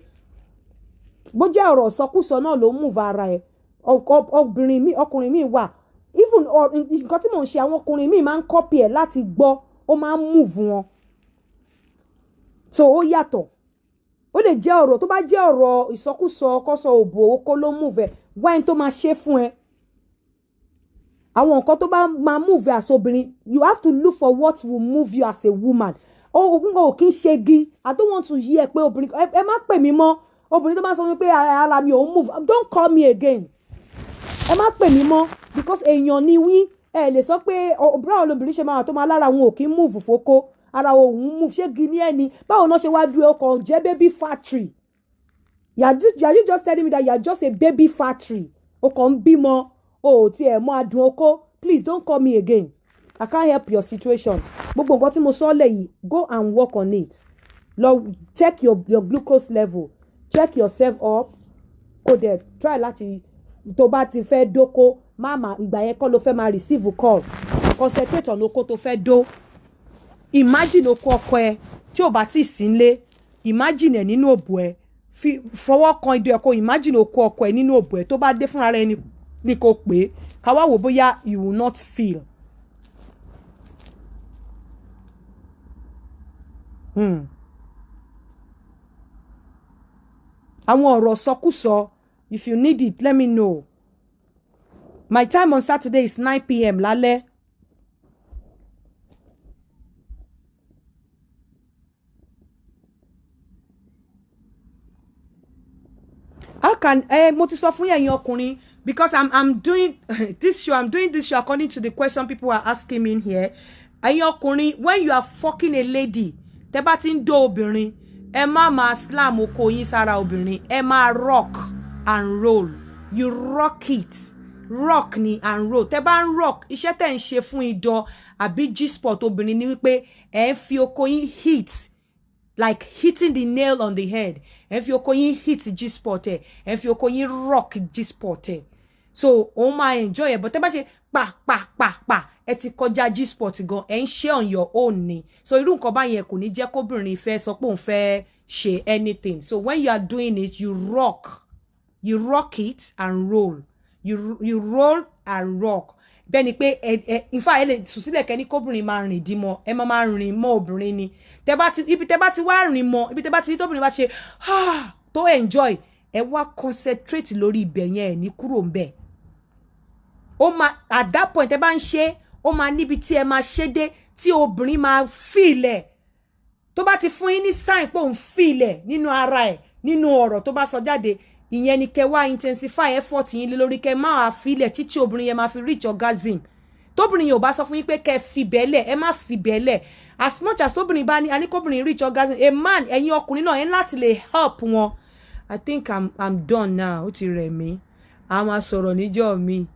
Bó jẹ́ ọ̀rọ̀ sọkúsọ náà ló move ara ẹ̀. Obìnrin mi, ọkùnrin mi wà, even nǹkan tí mò ń ṣe, àwọn ọkùnrin mi máa ń copy ẹ̀ láti gbọ́, ó máa ń move wọn. So ó yàtọ̀. Ó lè jẹ́ ọ̀rọ̀, tó bá jẹ́ ọ̀rọ̀ ìsọkúsọ, kọ́sọ òbò, okó ló move ẹ̀, wá ẹni tó máa ṣe fún ẹ. Àwọn nǹkan tó bá máa move ẹ as obìnrin, you have to look for what will move you as a woman. Ó ò kí ń ṣe gi. I don't want to hear pé obìnrin, ẹ má pè mí mọ́. Obìnrin tó bá sọ fún mi pé ara mi ò move, don't call me again. Ẹ má pè mí mọ́, because èèyàn ni wí. Ẹ lè sọ pé báwo lobìnrin ṣe máa wà tó máa lára òun ò kí ń move fókó, ara òun move? Ṣé gi ní ẹni? Báwo náà ṣe wá dúró ọkọ̀ jẹ́ baby factory? You are you just telling me that you are just a baby factory? O kàn ń bímọ, o ò tiẹ̀ mọ adùn okó. Please don't call me again, I can't help your situation. Gbogbo nǹkan tí mo sọ lẹ̀ yìí, go and work on it. Lọ check your glucose level, check yourself up. Kó dẹ̀ try láti, tó bá ti fẹ́ dóko, má má ìgbà yẹn kọ́ ló fẹ́ máa receive call. Concentrate on oko tó fẹ́ dó. Imagine oko ọkọ ẹ tí ò bá tí ì sí nílé, imagine ẹ nínú òbò ẹ. Fi fọwọ́ kan idó ẹ, kó imagine oko ọkọ ẹ nínú òbò ẹ. Tó bá dé fúnra rẹ ni kò pé ká wá wò bóyá you will not feel. Àwọn ọ̀rọ̀ sọkúsọ, if you need it, let me know. My time on Saturday is 9 p.m. lálẹ́. How can mo ti sọ fún ẹ̀yin ọkùnrin, because I'm doing this show, I'm doing this show according to the question people are asking me in here. Ẹ̀yin ọkùnrin, when you are fucking a lady, tẹ́ bá ti ń dó obìnrin, ẹ má máa slam oko yín sára obìnrin. Ẹ máa rock and roll. You rock it, rock ni and roll. Tẹ́ bá ń rock, iṣẹ́ tẹ́ ń ṣe fún idọ̀ àbí G-spot obìnrin ni wípé ẹ ń fi oko yín hit. Like hitting the nail on the head. Ẹ fi okó yín hit G-spot ẹ, ẹ fi okó yín rock G-spot ẹ, so òun máa enjoy ẹ. But tẹ́ bá ṣe pa pa pa pa, ẹ ti kọjá G-spot gan, ẹ ń ṣe on your own ni. So irú nǹkan báyẹn kò ní jẹ́ kóbìnrin fẹ́ sọ pé òun fẹ́ ṣe anything. So when you are doing it, you rock, you rock it and roll, you roll and rock. Bẹ́ẹ̀ ni pé ẹ in fact, ẹ lè sùn sílẹ̀ kẹ́ni kóbìnrin máa rìn dí mọ́ ẹ, máa rìn mọ́ obìnrin ni. Tẹ́ bá ti ibi tẹ́ bá ti wá rìn mọ́, ibi tẹ́ bá ti rí tóbìnrin bá ṣe ah tó enjoy, ẹ wá concentrate lórí ibẹ̀ yẹn, ẹ ní kúrò ń bẹ̀. Ó máa, at that point ẹ bá ń ṣe, ó máa níbi tí ẹ máa ṣe dé tí obìnrin máa feel ẹ̀. Tó bá ti fún yín ní sign pé òun feel ẹ̀ nínú ara ẹ̀, nínú ọ̀rọ̀ tó bá sọ jáde, ìyẹn ni kẹ́ wá intensify effort yín lé lórí, kẹ́ máa filẹ̀ títí obìnrin yẹn máa fi reach orgasm. Tóbìnrin yẹn ò bá sọ fún yín pé kẹ́ fi bẹ́lẹ̀, ẹ má fi bẹ́lẹ̀. As much as tóbìnrin bá ní a ní kóbìnrin reach orgasm, a man, ẹ̀yin ọkùnrin náà, ẹ ní láti lè help wọn. I think I'm done now. Ó ti rẹ̀ mí. A máa sọ̀rọ̀ níjọ́ mi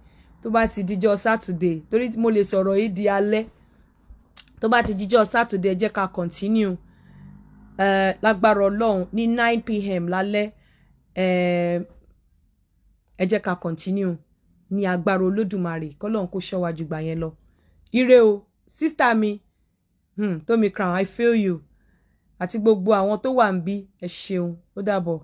tó bá ti díjọ́ Saturday, torí mo lè sọ̀rọ̀ yìí di alẹ́. Tó bá ti díjọ́ Saturday, ẹ jẹ́ ká continue lágbára Ọlọ́run ní 9 p.m. lálẹ́. Ẹ jẹ́ ká continue ní agbára Olódùmarè, kọ́lọ́run kó ṣọ́ wa jù gbà yẹn lọ. Ire o, sister mi, Tomi Crown, I feel you, àti gbogbo àwọn tó wà ń bí, ẹ ṣeun, ó dàbọ̀.